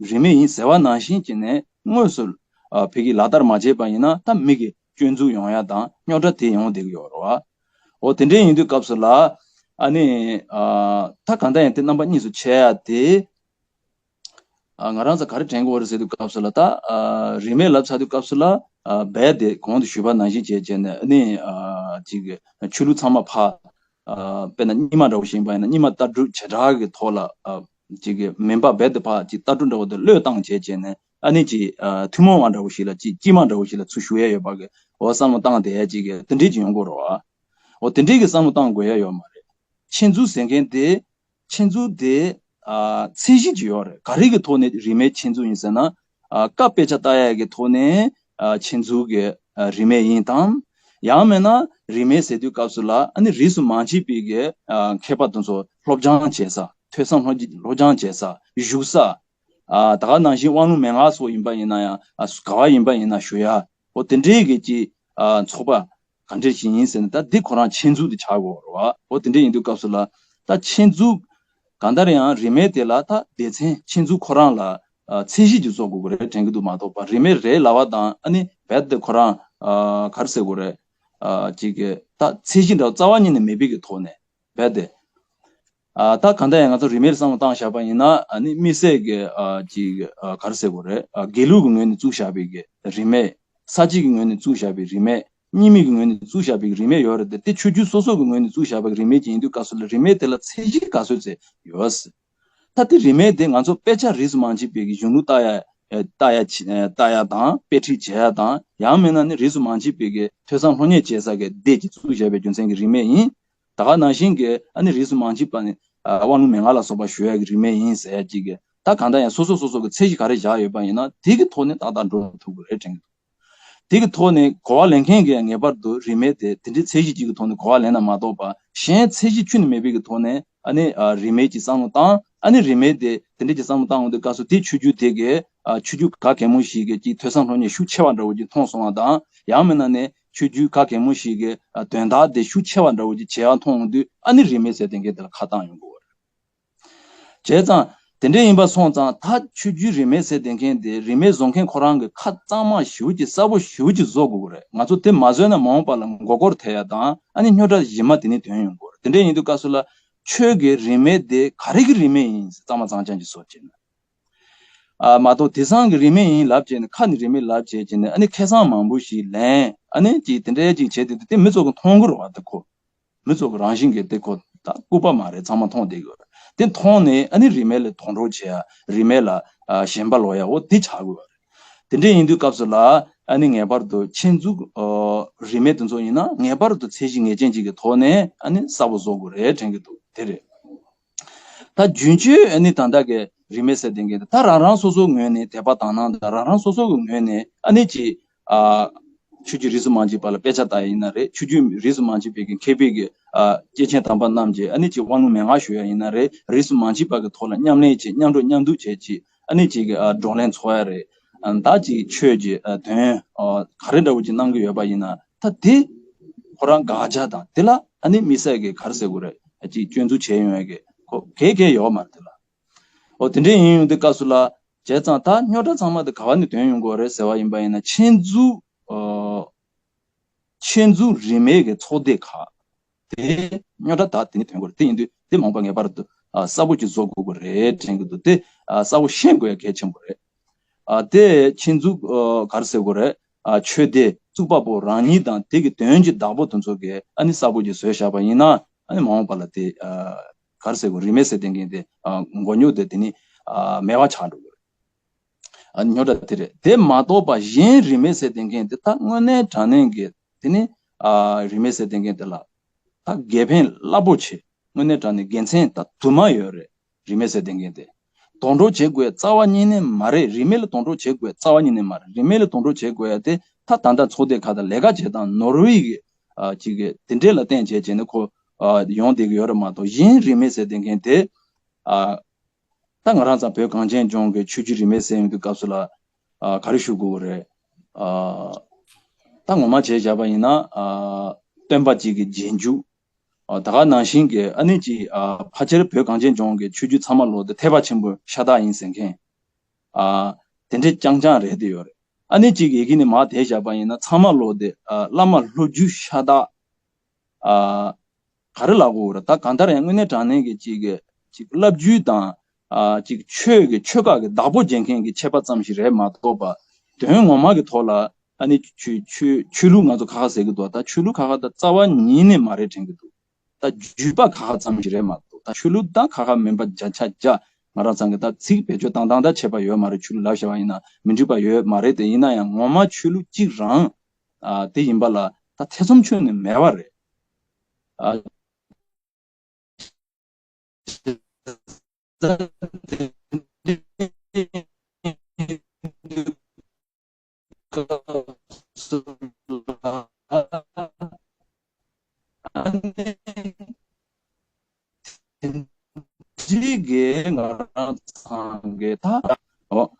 རིས་མེད་ཡིན་ཟེར་བ་ནང་བཞིན་བྱས་ནས་དངོས་སུ་ཕ་གི་ལག་བསྟར་མ་བྱས་པ་ཡིན་ན། ད་མི་གི་སྐྱོན་འཛུགས་ཡོང་ཡ་དང་རྙོག་དྲ་དེ་ཡོང་བསྡད་ཀྱི་ཡོད་རེད་བ། འོ་དེ་འདྲ་ཡིན་དུས་སྐབས་སུ་ལ་ཨ་ནི་ད་གང་ལྟར་ཡང་དེ་རྣམ་པ་གཉིས་སུ་ཕྱེ་ཡ་དེ། ཨ་ང་རང་ཚོ་ག་རེ་དྲན་གྱི་ཡོད་རེད་ཟེར་དུས་སྐབས་སུ་ལ། ད་ཨ་རིས་མེད་ལབ་ཚར་དུས་སྐབས་སུ་ལ། ཨ་རྦད་དེ་གོང་དུ་ཞུས་པ་ནང་བཞིན་བྱས་བྱས་ནས་ནི་ཨ་ཅིག་ཆོས་ལུགས་ཚང་མ་ཕར། ཨ་དཔེར་ན་རྙིང་མ་འདྲ་བོ་ཞིག་ཡིན་པ་ཡིན་ན། རྙིང་མ་ལྟ་གྲུབ་བྱེ་བྲག་གི་ཐོག་ལ་ཨ་ཅིག་མིན་པ་རྦད་དེ་ཕར་ཅིག་ལྟ་གྲུབ་འདྲ་བོ་དེ་བློས་བཏང་བྱས་བྱས་ནས། ཨ་ནི་ཅིག་ཨ་ཐུན་མོང་བ་འདྲ་བོ་ཞིག་ལ་ཅིག་དཀྱིལ་མ་འདྲ་བོ་ཞིག་ལ་ཚུར་ཞུགས་ཡ་ཡོད་པ་གི་འོ་བསམ་བློ་བཏང་བསྡད་ཡ་ཅིག་གི་དེ་འདྲས་ཅིག་ཡོང་གི་རེད་བ། འོ་དེ་འདྲས་ཀྱི་བསམ་བློ་བཏང་དགོས་ཡ་ཡོད་མ་རེད། ཆེད་འཛུགས་ཟེར་མཁན་དེ། ཆེད་འཛུགས་དེ་ཨ་ཚད་གཞི་ཅིག་ཡོད་རེད། ག་རེ་གི་ཐོག་ནས་རིས་མེད་ཆེད་འཛུགས་ཡིན་ཟེར་ན། ཨ་སྐབས་དཔེ་ཆ་ལྟ་ཡ་གི་ཐོག་ནས་ཨ་ཆེད་འཛུགས་ཀྱི་ཨ་རིས་མེད་ཡིན་དང་། ཡང་མིན་ན་རིས་མེད་ཟེར་དུས་སྐབས་སུ་ལ་ཨ་ནི་རིས་སུ་མ་ཆད་པའི་གི་ཨ་མཁས་པ་དེ་ཚོ་སློབ་སྦྱོང་བྱེད་ས། ཐོས་བསམ་སློབ་སློབ་སྦྱོང་བྱེད་ས། བཞུགས་ས། ཨ་ད་ག་ནང་བཞིན་དབང་ལུང་མན་ངག་སོགས་ཡིན་པ་ཡིན་ན་ཡང་། ཨ་ག་བ་ཡིན་པ་ཡིན་ན་ཞུ་ཡ། འོ་དེ་འདྲའི་གི་ཅིག་ཨ་ཚོགས་པ་ག་འདྲ་ཞིག་ཡིན་ཟེར་ན། ད་འདི་ཁོ་རང་ཆེད་འཛུགས་དེ་ཆགས་དགོས་རེད་བ། འོ་དེ་འདྲ་ཡིན་དུས་སྐབས་སུ་ལ། ད་ཆེད་འཛུགས་གང་ལྟར་ཡང་རིས་མེད་དེ་ལ་ད་སྡེ་ཚན་ཆེད་འཛུགས་ཁོ་རང་ལ་ཨ་ཚད་གཞི་ཅིག་བཟོ་དགོས་ཀྱི་རེད་དྲན་གྱི་འདུག་མ་གཏོགས་པ་རིས་མེད་རེད་ལབ་པ་དང་ཨ་ནི་རྦད་དེ་ཁོ་རང་ཨ་ག་རེ་ཟེར་དགོས་རེད། ཨ་ཅིག་གི་ད་ཚད་གཞི་འདྲ་བོ་རྩ་བ་ཉིད་ནས་མེད་པའི་གི་ཐོག་ནས། རྦད་དེ། ཨ་ད་གང་ལྟར་ཡང་ང་ཚོ་རིས་མེད་བསམ་བློ་བཏང་བཞག་པ་ཡིན་ན། ཨ་ནི་དམིགས་བསལ་གྱི་ཨ་ཅིག་ཨ་ག་རེ་ཟེར་དགོས་རེད། ཨ་དགེ་ལུགས་ཀྱི་ངོས་ནས་བཙུགས་བཞག་པའི་གི་རིས་མེད། ས་བཅད་ཀྱི་ངོས་ནས་བཙུགས་བཞག་པའི་རིས་མེད། རྙིང་མའི་གི་ངོས་ནས་བཙུགས་བཞག་པའི་རིས་མེད་ཡོད་རེད་དེ། དེ་ཆོས་བརྒྱུད་སོ་སོ་གི་ངོས་ནས་བཙུགས་བཞག་པའི་རིས་མེད་ཅིག་ཡིན་དུས་སྐབས་སུ་ལ་རིས་མེད་དེ་ལ་ཚད་གཞི་ག་ཚོད་ཙམ་ཡོད། ད་དེ་རིས་མེད་དེ་ང་ཚོ་དཔེ་ཆ་རིས་སུ་མ་ཆད་པའི་གི་གཞུང་ལུགས་ལྟ་ཡ་ཨེ་ལྟ་ཡ་ཆ་ཨེ་ལྟ་ཡ་དང་དཔེ་ཁྲིད་བྱེད་ཡ་དང་། ཡང་མིན་ན་ནི་རིས་སུ་མ་ཆད་པའི་གི་ཐོས་བསམ་སློབ་གཉེར་བྱེད་ས་གི་སྡེ་ཅིག་བཙུགས་བཞག་པའི་རྒྱུ་མཚན་གྱི་རིས་མེད་ཡིན། ད་ག་ནང་བཞིན་གྱི་ཨ་ནི་རིས་སུ་མ་ཆད་པ་ནི་ཨ་དབང་ལུང་མན་ངག་ལ་སོགས་པ་ཞུ་ཡ་གི་རིས་མེད་ཡིན་ཟེར་ཡ་ཅིག་གི། ད་གང་ལྟར་ཡང་སོ་སོ་སོ་སོ་གི་ཚད་གཞི་ག་རེ་བཞག་ཡོད་པ་ཡིན་ན། དེ་གི་ཐོག་ནས་ཏག་ཏག་འགྲོ་ཐུབ་ཀྱི་རེད་དྲན་གྱི་འདུག་དེ་གི་ཐོག་ནས་གོ་བ་ལེན་མཁན་གྱིས་ངེས་པར་དུ་རིས་མེད་དེ་དེ་འདྲའི་ཚད་གཞི་གཅིག་གི་ཐོག་ནས་གོ་བ་ལེན་ན་མ་གཏོགས་པ། གཞན་ཚད་གཞི་ཁྱོན་ནས་མེད་པའི་གི་ཐོག་ནས་ཨ་ནི་ཨ་རིས་མེད་ཀྱི་བསམ་བློ་བཏང་། ཨ་ནི་རིས་མེད་དེ་དེ་འདྲའི་གི་བསམ་བློ་བཏང་འོང་དུས་སྐབས་སུ་དེ་ཆོས་བརྒྱུད་དེ་གི་ཨ་ཆོས་བརྒྱུད་ག་གེ་མོ་ཞིག་གི་ཅིག་ཐོས་བསམ་སློབ་གཉེར་ཤུགས་ཆེ་བ་འདྲ་བོ་ཅིག་མཐོང་སོང་བ་དང་། ཡང་མིན་ན་ནི་ཆོས་བརྒྱུད་ག་གེ་མོ་ཞིག་གི་ཨ་དོན་དག་དེ་ཤུགས་ཆེ་བ་འདྲ་བོ་ཅིག་བྱེད་ཡ་མཐོང་འོང་དུས། ཨ་ནི་རིས་མེད་ཟེར་དེ་གི་དེ་ལ་ཁ་བཏང་ཡོང་དགོས་པ་རེད། བྱས་ཙང་དེ་འདྲ་ཡིན་པ་སོང་ཙང་། ད་ཆོས་བརྒྱུད་རིས་མེད་ཟེར་བསྡད་མཁན་དེ་རིས་མེད་བཟོ་མཁན་ཁོ་རང་གི་ཁ་གཙང་མ་ཞེ་པོ་ཅིག་གསལ་པོ་ཞེ་པོ་ཅིག་བཟོ་དགོས་ཀྱི་རེད། ང་ཚོ་དེ་མ་བཟོས་ན་མ་འོངས་པ་ལ་མགོ་སྐོར་ཐེབས་ཡ་དང་། ཨ་ནི་རྙོག་དྲ་གཞི་མ་དེ་ནས་ཐོན་ཡོང་གི་རེད། དེ་འདྲ་ཡིན་དུས་སྐབས་སུ་ལ་ཆོས་ཀྱི་རིས་མེད་དེ་ག་རེ་གི་རིས་མེད་ཡིན་ཟེར་གཙང་མ་གཙང་རྐྱང་ཅིག་བཟོ་བྱས་ན། ཨ་མ་གཏོགས་དེང་སང་གི་རིས་མེད་ཡིན་ལབ་བྱས་ནས། ཁ་ནས་རིས་མེད་ལབ་བྱས་བྱས་ནས། ཨ་ནི་ཁ་སང་མང་པོ་ཞིག་ལེན། ཨ་ནི་ཅིག་དེ་འདྲ་ཅིག་བྱས་དེ་དེ་མི་ཚོ་གི་མཐོང་གི་རེད་བ། དེ་ཁོ། མི་ཚོ་གི་རང་བཞིན་གྱི་དེ་ཁོ་ད་ལྐུགས་པ་མ་རེད། ཚང་མ་མཐོང་བསྡད་ཡོད་རེད། དེ་མཐོང་ནས་ཨ་ནི་རིས་མེད་ལ་དོགས་འདྲོག་བྱེད་ཡ། རིས་མེད་ལ་ཨ་ཞེན་པ་ལོག་ཡ། འོ་དེ་ཆགས་ཀྱི་ཡོད་རེད། དེ་འདྲ་ཡིན་དུས་སྐབས་སུ་ལ་ཨ་ནི་ངེས་པར་དུ་ཆེད་འཛུགས་ཨ་རིས་མེད་དེ་ཚོ་ཡིན་ན་ངེས་པར་དུ་ཚད་གཞི་ངེས་ཅན་ཅིག་གི་ཐོག་ནས་ཨ་ནི་གསལ་པོ་བཟོ་དགོས་རེད་དྲན་གྱི་འདུག་དེ་རེད། ད་རྒྱུན་སྤྱོད་ཨ་ནི་ད་ལྟ་གི་རིས་མེད་ཟེར་བསྡད་མཁན་དེ། ད་རང་རང་སོ་སོའི་ངོས་ནས་དད་པ་དག་སྣང་དང་། རང་རང་སོ་སོ་གི་ངོས་ནས་ཨ་ནི་ཅིག་ཨ་ཆོས་བརྒྱུད་རིས་སུ་མ་ཆད་པ་ལ་དཔེ་ཆ་ལྟ་ཡ་ཡིན་ན་རེད། ཆོས་བརྒྱུད་རིས་སུ་མ་ཆད་པའི་གི་མཁས་པའི་གི་ཨ་སྐྱེས་ཆེན་དམ་པ་རྣམས་ཀྱི་ཨ་ནི་ཅིག་དབང་ལུང་མན་ངག་ཞུ་ཡ་ཡིན་ན་རེད། རིས་སུ་མ་ཆད་པ་གི་ཐོག་ལ་མཉམ་ལས་བྱེད། མཉམ་འགྲོ་མཉམ་འདུག་བྱེད་ཅིག་ཨ་ནི་ཅིག་གི་ཨ་བགྲོ་གླེང་ཚོགས་ཡ་རེད། ཨ་ད་ཅིག་ཆོས་ཀྱི་ཨ་དོན་ཨ་ག་རེ་འདྲ་བོ་ཅིག་གནང་གི་ཡོད་པ་ཡིན་ན། ད་དེ་ཁོ་རང་དགག་བྱ་དང་། དེ་ལ་ཨ་ནི་དམིགས་བསལ་གྱི་ག་རེ་ཟེར་དགོས་རེད། ཅིག་སྐྱོན་འཛུགས་བྱས་ཡོང་ཡ་གི་ཁོ་གལ་གལ་ཡོད་མ་རེད། དེ་ལ། འོ་དེ་འདྲ་ཡིན་ཡོང་དུས་སྐབས་སུ་ལ། བྱས་ཙང་ད་རྙོག་དྲ་ཚང་མ་དེ་ག་བ་ནས་ཐོན་ཡོང་གི་ཡོད་རེད་ཟེར་བ་ཡིན་པ་ཡིན་ན། ཆེད་འཛུགས་ཨ་ཆེད་འཛུགས་རིན་མེད་ཀྱི་ཚོགས་སྡེ་ཁག་དེ་རྙོག་དྲ་ད་དེ་ནས་ཐོན་གྱི་ཡོད་རེད། དེ་ཡིན་དུས་དེ་མ་འོངས་པ་ངེས་པར་དུ་ཨ་གསལ་པོ་ཅིག་བཟོ་དགོས་ཀྱི་རེད་དྲན་གྱི་འདུག་དེ་ཨ་གསལ་པོ་ཤེས་དགོས་ཡ་གལ་ཆེན་པོ་རེད། ཨ་དེ་ཆེད་འཛུགས་ཨ་ག་རེ་ཟེར་དགོས་རེད། ཨ་ཆོས་སྡེ་བཙུགས་པ་པོ་རང་ཉིད་དང་དེ་གི་དོན་གྱི་བདག་པོ་དེ་ཚོ་གིས་ཨ་ནི་གསལ་པོ་ཅིག་བཟོས་བཞག་པ་ཡིན་ན། ཨ་ནི་མ་འོངས་པ་ལ་དེ་ཨ་ག་རེ་ཟེར་དགོས། རིན་མེད་ཟེར་བསྡད་མཁན་དེ་ཨ་མགོ་རྙོག་དེ་དེ་ནི་ཨ་མེད་པ་ཆགས་འགྲོ་གི་རེད། ཨ་རྙོག་དྲ་དེ་རེད། དེ་མ་གཏོགས་པ་གཞན་རིན་མེད་ཟེར་བསྡད་མཁན་དེ་ད་དངོས་གནས་དྲང་གནས་ཀྱི་དེ་ནི་ཨ་རིན་མེད་ཟེར་བསྡད་མཁན་དེ་ལ་ད་དགེ་ཕན་རླབས་པོ་ཆེ། དངོས་གནས་དྲང་གནས་དགེ་མཚན་ད་དུ་མ་ཡོད་རེད། རིན་མེད་ཟེར་བསྡད་མཁན་དེ། སྡོང་གྲོགས་བྱེད་དགོས་རྩ་བ་ཉིད་ནས་མ་རེད། རིན་མེད་ལ་སྡོང་གྲོགས་བྱེད་དགོས་རྩ་བ་ཉིད་ནས་མ་རེད། རིན་མེད་ལ་སྡོང་གྲོགས་བྱེད་དགོས་ཡ་དེ་ད་ད་ལྟ་ཚོགས་སྡེ་ཁག་དང་ལས་ཀ་བྱེད་སྟངས་ནོར་བུའི་གི་ཨ་ཅིག་གི་དེ་འདྲས་ལ་བརྟེན་བྱས་བྱས་ནས་ཁོ་ཨ་ཡོང་བསྡད་ཀྱི་ཡོད་རེད་མ་གཏོགས། གཞན་རིན་མེད་ཟེར་བསྡད་མཁན་དེ་ཨ་ད་ང་རང་ཚང་བོད་གངས་ཅན་ལྗོངས་ཀྱི་ཆོས་བརྒྱུད་རིན་མེད་ཟེར་ཡོང་དུས་སྐབས་སུ་ལ་ཨ་ག་རེ་ཞུ་དགོས་རེད། ཨ་ད་ངོ་མ་བྱས་བཞག་པ་ཡིན་ན་ཨ་སྟོན་པ་གཅིག་གི་རྗེས་འཇུག་ཨ་ད་ག་ནང་བཞིན་གྱི་ཨ་ནི་ཅིག་ཨ་ཕལ་ཆེར་བོད་གངས་ཅན་ལྗོངས་ཀྱི་ཆོས་བརྒྱུད་ཚང་མ་ལོག་སྟེ་ཐེག་པ་ཆེན་པོའི་ཤ་སྟག་ཡིན་ཟེར་མཁན་ཨ་དེ་འདྲས་རྐྱང་རྐྱང་རེད་དེ་ཡོད་རེད། ཨ་ནི་ཅིག་ཡི་གེ་ནས་མར་དེད་བཞག་པ་ཡིན་ན་ཚང་མ་ལོག་སྟེ་ཨ་བླ་མ་ལྷོ་བརྒྱུད་ཤ་སྟག་ཨ་ག་རེ་ལབ་དགོས་རེད། ད་གང་ལྟར་ཡང་དངོས་གནས་དྲང་གནས་ཀྱི་ཅིག་གི་ཅིག་བླ་བརྒྱུད་དང་ཨ་ཅིག་ཆོས་ཀྱི་ཆོས་བཀའ་གི་བདག་པོ་བྱེད་མཁན་གྱི་ཆད་པ་ཙམ་ཞིག་རེད་མ་གཏོགས་པ། དོན་ངོ་མ་གི་ཐོག་ལ་ཨ་ནི་ཆོས་ཆོས་ཆོས་ལུགས་ང་ཚོ་ཁ་ཁ་ཟེར་གི་འདུག་ད་ཆོས་ལུགས་ཁ་ཁ་ད་རྩ་བ་ཉིད་ནས་མ་རེད་དྲན་གི་འདུག་ད་བརྒྱུད་པ་ཁ་ཁ་ཙམ་ཞིག་རེད་མ་གཏོགས། ད་ཆོས་ལུགས་ད་ཁ་ཁ་མིན་པ་བརྒྱ་ཆ་བརྒྱ། ང་རང་ཚང་གི་ད་ཚིག་བེད་སྤྱོད་བཏང་སྟངས་ད་ཁྱད་པར་ཡོད་མ་རེད། ཆོས་ལུགས་ལབ་བཞག་པ་ཡིན་ན་མི་འགྲིག་པ་ཡོད་མ་རེད་དེ། ཡིན་ན་ཡང་ངོ་མ་ཆོས་ལུགས་གཅིག་རང་ཨ་དེ་ཡིན་པ་ལ་ད་ཐེ་ཚོམ་ཁྱོན་ནས་མེད་པ་རེད། ཨ། གཅིག་གིས་ང་རང་ཚང་གི་ད། ཨོ།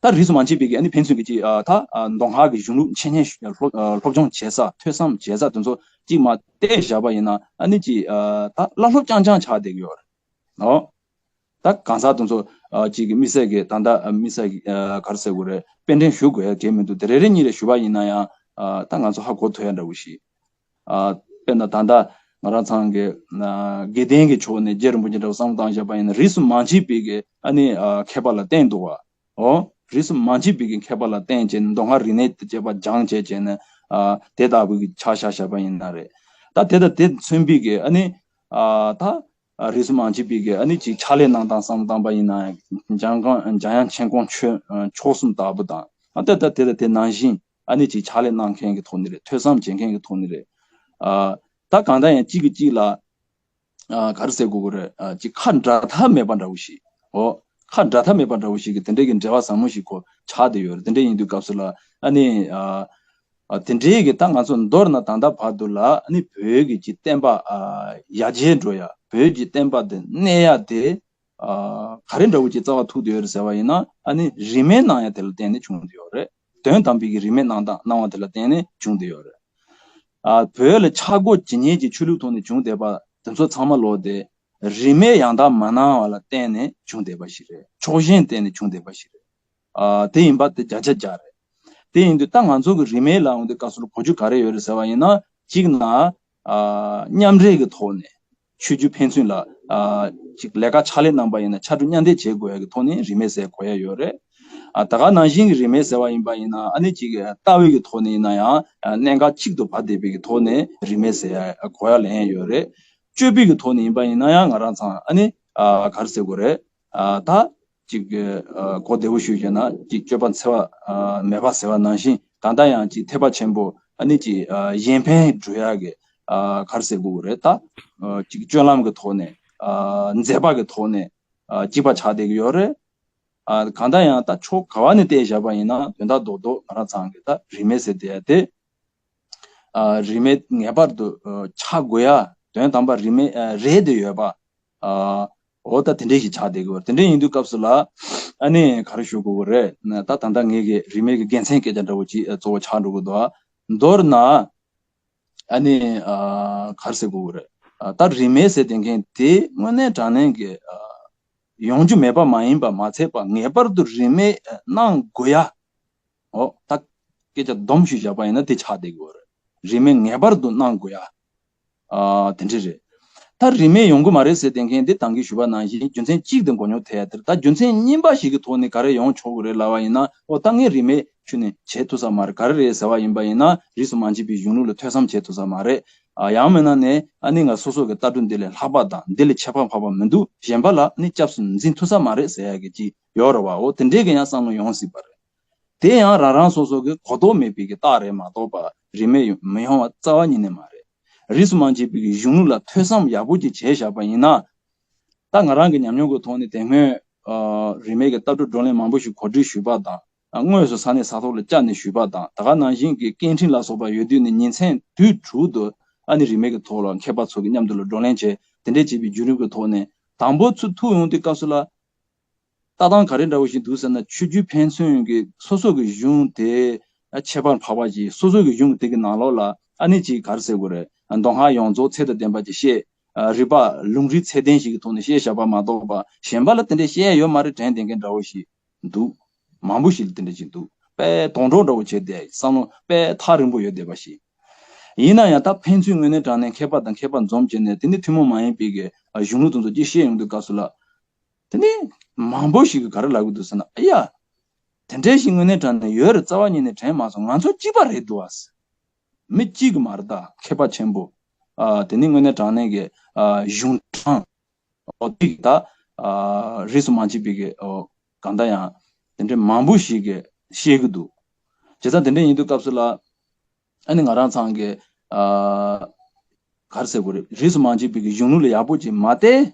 ད་རིས་སུ་མ་ཆད་པའི་གི་ཨ་ནི་ཕན་ཚུན་གྱི་ཅིག་ཨ་ད་ཨ་མདོ་སྔགས་ཀྱི་གཞུང་ལུགས་འཆད་ཉན་ཞུ་སློབ་ཨ་སློབ་སྦྱོང་བྱེད་ས་ཐོས་བསམ་བྱེད་ས་དེ་ཚོ་གཅིག་མར་བལྟས་བཞག་པ་ཡིན་ན། ཨ་ནི་ཅིག་ཨ་ད་བླ་སློབ་རྐྱང་རྐྱང་ཆགས་བསྡད་ཀྱི་ཡོད་རེད། ཨོ། ད་གང་ཟག་དེ་ཚོ་ཨ་གཅིག་གི་དམིགས་བསལ་གྱི་ད་ལྟ་ཨ་དམིགས་བསལ་གྱི་ཨ་ག་རེ་ཟེར་དགོས་རེད། དཔེ་འདྲེན་ཞུ་དགོས་ཡ་གལ་མི་འདུག་དེ་རེ་རེ་གཉིས་རེ་ཞུ་བ་ཡིན་ན་ཡང་ཨ་ད་ང་ཚོ་ཧ་གོ་ཐུབ་ཡ་འདྲ་བོ་ཞིག་ཨ་དཔེར་ན་ད་ལྟ་ང་རང་ཚང་གི་ཨ་དགེ་ལྡན་གྱི་ཕྱོགས་ནས་རྗེ་རིན་པོ་ཆེ་འདྲ་བོ་བསམ་བློ་བཏང་བཞག་པ་ཡིན་ན། རིས་སུ་མ་ཆད་པའི་གི་ཨ་ནི་ཨ་མཁས་པ་ལ་བརྟེན་འདུག་བ། ཨོ། རིས་སུ་མ་ཆད་པའི་གི་མཁས་པ་ལ་བརྟེན་བྱས་ནས་མདོ་སྔགས་རིག་གནས་དང་བཅས་པ་སྦྱངས་བྱས་བྱས་ནས་ཨ་དེ་ལྟ་བུ་གི་ཆ་བཞག་བཞག་པ་ཡིན་ན་རེད། ད་དེ་དང་དེ་མཚོན་པའི་གི་ཨ་ནི་ཨ་ད་ཨ་རིས་སུ་མ་ཆད་པའི་གི་ཨ་ནི་ཅིག་ཕྱག་ལས་གནང་སྟངས་བསམ་བློ་བཏང་པ་ཡིན་ན། འཇམ་དབྱངས་འཇམ་དབྱངས་མཁྱེན་ཀོང་ཆོས་ཨ་མཆོག་གསུམ་ལྟ་བུ་དང་། ཨ་ད་ད་དེ་དང་དེ་ནང་བཞིན་ཨ་ནི་ཅིག་ཕྱག་ལས་གནང་མཁན་གྱི་ཐོག་ནས་རེད། ཐོས་བསམ་བྱེད་མཁན་གྱི་ཐོག་ནས་རེད། ཨ་ད་གང་ལྟར་ཡང་གཅིག་གིས་གཅིག་ལ་ཨ་ག་རེ་ཟེར་དགོས་ཀྱི་རེད། ཨ་ཅིག་ཁ་འབྲལ་ཐབས་མེད་པ་འདྲ་བོ་ཞིག་ཨོ། ཁ་འབྲལ་ཐབས་མེད་པ་འདྲ་བོ་ཞིག་གི་དེ་འདྲའི་གི་འབྲེལ་བ་ཟབ་མོ་ཞིག་ཁོ་ཆགས་བསྡད་ཡོད་རེད། དེ་འདྲ་ཡིན་དུས་སྐབས་སུ་ལ་ཨ་ནི་ཨ་ཨ་དེ་འདྲའི་གི་ད་ང་ཚོ་མདོར་ན་ད་ལྟ་བར་དུ་ལ་ཨ་ནི་བོད་ཀྱི་ཅིག་བསྟན་པ་ཨ་ཡར་རྒྱས་འགྲོ་ཡ། བོད་ཀྱི་བསྟན་པ་དེ་གནས་ཡ་དེ་ཨ་ག་རེ་འདྲ་བོ་ཅིག་རྩ་བ་ཐུག་བསྡད་ཡོད་རེད་ཟེར་བ་ཡིན་ན། ཨ་ནི་རིས་མེད་གནང་ཡ་དེ་ལ་བརྟེན་ནས་བྱུང་བསྡད་ཡོད་རེད། དོན་དམ་པའི་གི་རིས་མེད་གནང་སྟངས་གནང་བ་དེ་ལ་བརྟེན་ནས་བྱུང་བསྡད་ཡོད་རེད། ཨ་བོད་ལ་ཆག་སྒོ་ཇི་སྙེད་ཀྱི་ཆོས་ལུགས་ཐོག་ནས་བྱུང་བསྡད་པ་དེ་ཚོ་ཚང་མ་ལོག་སྟེ་རིས་མེད་ཡང་དག་མ་གནང་བ་ལ་བརྟེན་ནས་བྱུང་བསྡད་པ་ཞིག་རེད། ཕྱོགས་ཞེན་བརྟེན་ནས་བྱུང་བསྡད་པ་ཞིག་རེད། ཨ་དེ་ཡིན་པ་དེ་བརྒྱ་ཆ་བརྒྱ་རེད། དེ་ཡིན་དུས་ད་ང་ཚོ་གི་རིས་མེད་ལ་འོང་དུས་སྐབས་སུ་གོ་རྒྱུ་ག་རེ་ཡོད་རེད་ཟེར་བ་ཡིན་ན། གཅིག་ན་ཨ་མཉམ་འབྲེལ་གྱི་ཐོག་ནས་ཆོས་བརྒྱུད་ཕན་ཚུན་ལ་ཨ་ཅིག་ལས་ཀ་ཕྱག་ལས་གནང་པ་ཡིན་ན་ཕྱར་གྲུ་མཉམ་འདེགས་བྱེད་དགོས་ཡ་གི་ཐོག་ནས་རིས་མེད་ཟེར་གོ་ཡ་ཡོད་རེད། ཨ་ད་ག་ནང་བཞིན་གྱི་རིས་མེད་ཟེར་བ་ཡིན་པ་ཡིན་ན། ཨ་ནི་ཅིག་ལྟ་བའི་གི་ཐོག་ནས་ཡིན་ན་ཡང་ཨ་གནད་འགག་གཅིག་ཏུ་བབས་བསྡད་པའི་གི་ཐོག་ནས་རིས་མེད་ཟེར་ཡ་གོ་ཡ་ལེན་ཡ་ཡོད་རེད། སྤྱོད་པའི་གི་ཐོག་ནས་ཡིན་པ་ཡིན་ན་ཡང་ང་རང་ཚང་ཨ་ནི་ཨ་ག་རེ་ཟེར་དགོས་རེད། ཨ་ད་ཅིག་ཨ་གོ་བདེ་བོ་ཞུས་བྱས་ན་ཅིག་སྤྱོད་པ་འཚེ་བ་ཨ་མེད་པ་ཟེར་བ་ནང་བཞིན། ད་ལྟ་ཡང་ཅིག་ཐེག་པ་ཆེན་པོ་ཨ་ནི་ཅིག་ཨ་གཞན་ཕན་སྒྲུབ་ཡ་གི་ཨ་ག་རེ་ཟེར་དགོས་རེད། ད་ཨ་ཅིག་སྤྱོད་ལམ་གི་ཐོག་ནས་ཨ་མཛད་པ་གི་ཐོག་ནས་ཨ་གཅིག་པ་ཆགས་བསྡད་ཀྱི་ཡོད་རེད། ཨ་གང་ལྟར་ཡང་ད་ཕྱོགས་ག་བ་ནས་བལྟས་བཞག་པ་ཡིན་ན་དོན་དག་རྡོག་རྡོག་ང་རང་ཚང་གི་ད་རིས་མེད་ཟེར་བསྡད་ཡ་དེ་ཨ་རིས་མེད་ངེས་པར་དུ་ཨ་ཆགས་དགོས་ཡ། དོན་དམ་པ་རིས་མེད་ཨ་རེད་དེ་ཡོད་པ། ཨ་འོ་ད་དེ་འདྲས་ཞིག་ཆགས་བསྡད་ཀྱི་ཡོད་རེད། དེ་འདྲས་ཡིན་དུས་སྐབས་སུ་ལ་ཨ་ནི་ག་རེ་ཞུ་དགོས་ཀྱི་རེད་ན། ད་ད་ལྟ་ངེད་ཀྱི་རིས་མེད་ཀྱི་དགེ་མཚན་སྐད་ཆ་འདྲ་བོ་ཅིག་ཨ་གཙོ་བོ་ཆགས་འགྲོ་གི་འདུག་ཨ་མདོར་ན་ཨ་ནི་ཨ་ག་རེ་ཟེར་དགོས་ཀྱི་རེད། ཨ་ད་རིས་མེད་ཟེར་བསྡད་མཁན་དེ་དངོས་གནས་དྲང་གནས་ཀྱི་ཨ་ ཡོང་རྒྱུ་མེད་པ་མ་ཡིན་པ་མ་ཚད་པ་ངེས་པར་དུ་རིས་མེད་གནང་དགོས་ཡ། འོ་ད་སྐད་ཆ་སྡོམ་ཞིག་བཞག་པ་ཡིན་ན་དེ་ཆགས་བསྡད་ཀྱི་ཡོད་རེད། རིས་མེད་ངེས་པར་དུ་གནང་དགོས་ཡ། ཨ་དེ་འདྲ་རེད། ད་རིས་མེད་ཡོང་གི་མ་རེད་ཟེར་བསྡད་མཁན་འདི་ད་གིན་ཞུས་པ་ནང་བཞིན་རྒྱུ་མཚན་གཅིག་དེ་མགོ་རྙོག་ཐེབས་ཡ་དེ་རེད། ད་རྒྱུ་མཚན་གཉིས་པ་ཞིག་གི་ཐོག་ནས་ག་རེ་ཡོང་ཆོག་གི་རེད་ལབ་པ་ཡིན་ན། འོ་ད་ངས་རིས་མེད་ཁྱོན་ནས་བྱེད་ཐུབ་ས་མ་རེད། ག་རེ་རེད་ཟེར་བ་ཡིན་པ་ཡིན་ན་རིས་སུ་མ་ཆད་པའི་གཞུང་ལུགས་ལ་ཐོས་བསམ་བྱེད་ཐུབ་ས་མ་རེད། ཨ་ཡང་མིན་ན་ནས་ཨ་ནི་ང་སོ་སོ་གི་ལྟ་གྲུབ་འདི་ལས་ལྷག་པ་དང་འདི་ལས་ཁྱད་པར་འཕགས་པ་མི་འདུག་གཞན་པ་ལ་ནི་སྐྱབས་སུ་འཛིན་ཐུབ་ས་མ་རེད་ཟེར་ཡ་གི་ཅིག་ཡོད་རེད་བ། འོ་དེ་འདྲའི་གི་ཡང་བསམ་བློ་ཡོང་སྲིད་པ་རེད། དེ་ཡང་རང་རང་སོ་སོ་གི་གོ་རྟོགས་མེད་པའི་གི་རྟགས་རེད་མ་གཏོགས་པ་རིས་མེད་ཡོ- མི་ཡོང་བ་རྩ་བ་ཉིད་ནས་མ་རེད། རིས་སུ་མ་ཆད་པའི་གི་གཞུང་ལུགས་ལ་ཐོས་བསམ་ཡག་པོ་ཅིག་བྱས་བཞག་པ་ཡིན་ན། ད་ང་རང་གི་ཉམས་མྱོང་གི་ཐོག་ནས་དེ་སྔོན་ཨ་རིས་མེད་ཀྱི་ལྟ་གྲུབ་བགྲོ་གླེང་མང་པོ་ཞིག་གོ་སྒྲིག་ཞུས་པ་དང་། ཨ་དངོས་སུ་ས་གནས་ས་ཐོག་ལ་བཅར་ནས་ཞུས་པ་དང་། ད་ག་ནང་བཞིན་གྱི་སྐད་འཕྲིན་ལ་སོགས་པ་ཡོད་དུས་ནས་ཉིན་མཚན་དུས་དྲུག་ཏུ་ཨ་ནི་རིས་མེད་ཀྱི་ཐོག་ལ་མཁས་པ་ཚོ་གི་མཉམ་དུ་ལ་བགྲོ་གླེང་བྱས། དེ་འདྲས་བྱས་པའི་བརྒྱུད་རིམ་གྱི་ཐོག་ནས་དང་པོ་ཚུར་ཐུག་ཡོང་དུས་སྐབས་སུ་ལ། ལྟ་སྟངས་ག་རེ་འདྲ་བོ་ཞིག་འདུག་ཟེར་ན། ཆོས་བརྒྱུད་ཕན་ཚུན་གྱི་སོ་སོ་གི་གཞུང་དེ་ཁྱད་པར་འཕགས་པ་ཞིག་སོ་སོ་གི་གཞུང་དེ་གི་ནང་ལོགས་ལ་ཨ་ནི་ཅིག་ག་རེ་ཟེར་དགོས་རེད། མདོ་སྔགས་ཡོངས་རྫོགས་ཚད་དང་ལྡན་པ་ཅིག་བཤད། ཨ་རིག་པ་ལུང་རིགས་ཚད་ལྡན་ཞིག་གི་ཐོག་ནས་བཤད་བཞག་པ་མ་གཏོགས་པ་གཞན་པ་ལ་དེ་འདྲ་བཤད་ཡ་ཡོད་མ་རེད་དྲན་བསྡད་མཁན་འདྲ་བོ་ཞིག་འདུག་མང་པོ་ཞིག་ལ་དེ་འདྲ་ཞིག་འདུག་དཔེ་དོང་གྲོགས་འདྲ་བོ་བྱས་བསྡད། བསམ་བློ་དཔེ་ཐག་རིང་པོ་ཡོད་བསྡད་པ་ཞིག་ཡིན་ན་ཡང་ད་ཕན་ཚུན་དངོས་གནས་དྲང་གནས་མཁས་པ་དང་མཁས་པ་འཛོམས་བྱས་ནས་དེ་ནི་ཐུན་མོང་མ་ཡིན་པའི་གི་གཞུང་ལུགས་དེ་ཚོ་ཅིག་བཤད་ཡོང་དུས་སྐབས་སུ་ལ། དེ་ནི་མང་པོ་ཞིག་གིས་ག་རེ་ལབ་ཀྱི་འདུག་ཟེར་ན། ཨ་ཡ། དེ་འདྲའི་ཞིག་དངོས་གནས་དྲང་གནས་ཡོད་རེད། རྩ་བ་ཉིད་ནས་དྲན་མ་སོང་། ང་ཚོ་གཅིག་པ་རེད་འདུག་ཨ། མི་གཅིག་གི་མ་རེད་ད། མཁས་པ་ཆེན་པོ། ཨ་དེ་ནི་དངོས་གནས་དྲང་གནས་ཀྱི་ཨ་གཞུང་དྲང་། ཨོ་དེ་གི་ད་ཨ་རིས་སུ་མ་ཆད་པའི་གི་ཨོ་གང་ལྟར་ཡང་དེ་འདྲའི་མང་པོ་ཞིག་གིས་བཤད་ཀྱི་འདུག་བྱས་ཙང་དེ་འདྲ་ཡིན་དུས་སྐབས་སུ་ལ། ཨ་ནི་ང་རང་ཚང་གི་ཨ་ག་རེ་ཟེར་དགོས་རེད། རིས་སུ་མ་ཆད་པའི་གི་གཞུང་ལུགས་ལ་ཡག་པོ་ཅིག་མ་བལྟས།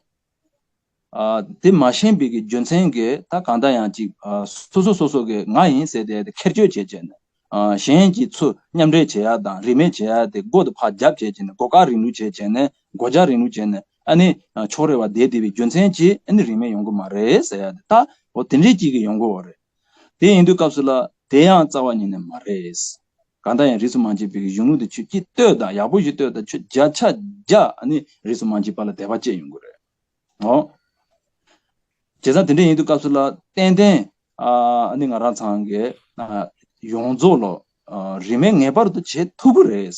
ཨ་དེ་མ་ཤེས་པའི་གི་རྒྱུ་མཚན་གྱིས་ད་གང་ལྟར་ཡང་ཅིག་ཨ་སོ་སོ་སོ་སོ་གི་ང་ཡིན་ཟེར་ཏེ་དེ་ཁེར་གཅོད་བྱས་བྱས་ནས། ཨ་གཞན་གྱིས་ཚུར་མཉམ་འབྲེལ་བྱེད་ཡ་དང་རིས་མེད་བྱེད་ཡ་དེ་མགོ་དེ་ཕར་རྒྱབ་བྱས་བྱས་ནས། སྒོ་བཀག་རིང་ལུགས་བྱས་བྱས་ནས། སྒོ་རྒྱག་རིང་ལུགས་བྱས་ནས། ཨ་ནི་ཨ་ཕྱོགས་རེ་བ་བསྡད་བསྡད་པའི་རྒྱུ་མཚན་གྱིས་ཨ་ནི་རིས་མེད་ཡོང་གི་མ་རེད་ཟེར་ཡ་དེ། ད་འོ་དེ་འདྲའི་ཅིག་གི་ཡོང་གི་ཡོད་རེད། དེ་ཡིན་དུས་སྐབས་སུ་ལ་དེ་ཡང་རྩ་བ་ཉིད་ནས་མ་རེད། གང་ལྟར་ཡང་རིས་སུ་མ་ཆད་པའི་གཞུང་ལུགས་དེ་ཁྱོད་ཀྱིས་ལྟོས་དང་། ཡག་པོ་ཞིག་ལྟོས་དང་། ཁྱོད་བརྒྱ་ཆ་བརྒྱ་ཨ་ནི་རིས་སུ་མ་ཆད་པ་ལ་དད་པ་སྐྱེ་ཡོང་གི་རེད། འོ། བྱས་ཙང་དེ་འདྲ་ཡིན་དུས་སྐབས་སུ་ལ་ཏན་ཏན་ཨ་ནི་ང་རང་ཚང་གི་ཨ་ཡོངས་རྫོགས་ལ་ཨ་རིས་མེད་ངེས་པར་དུ་བྱེད་ཐུབ་ཀྱི་རེད།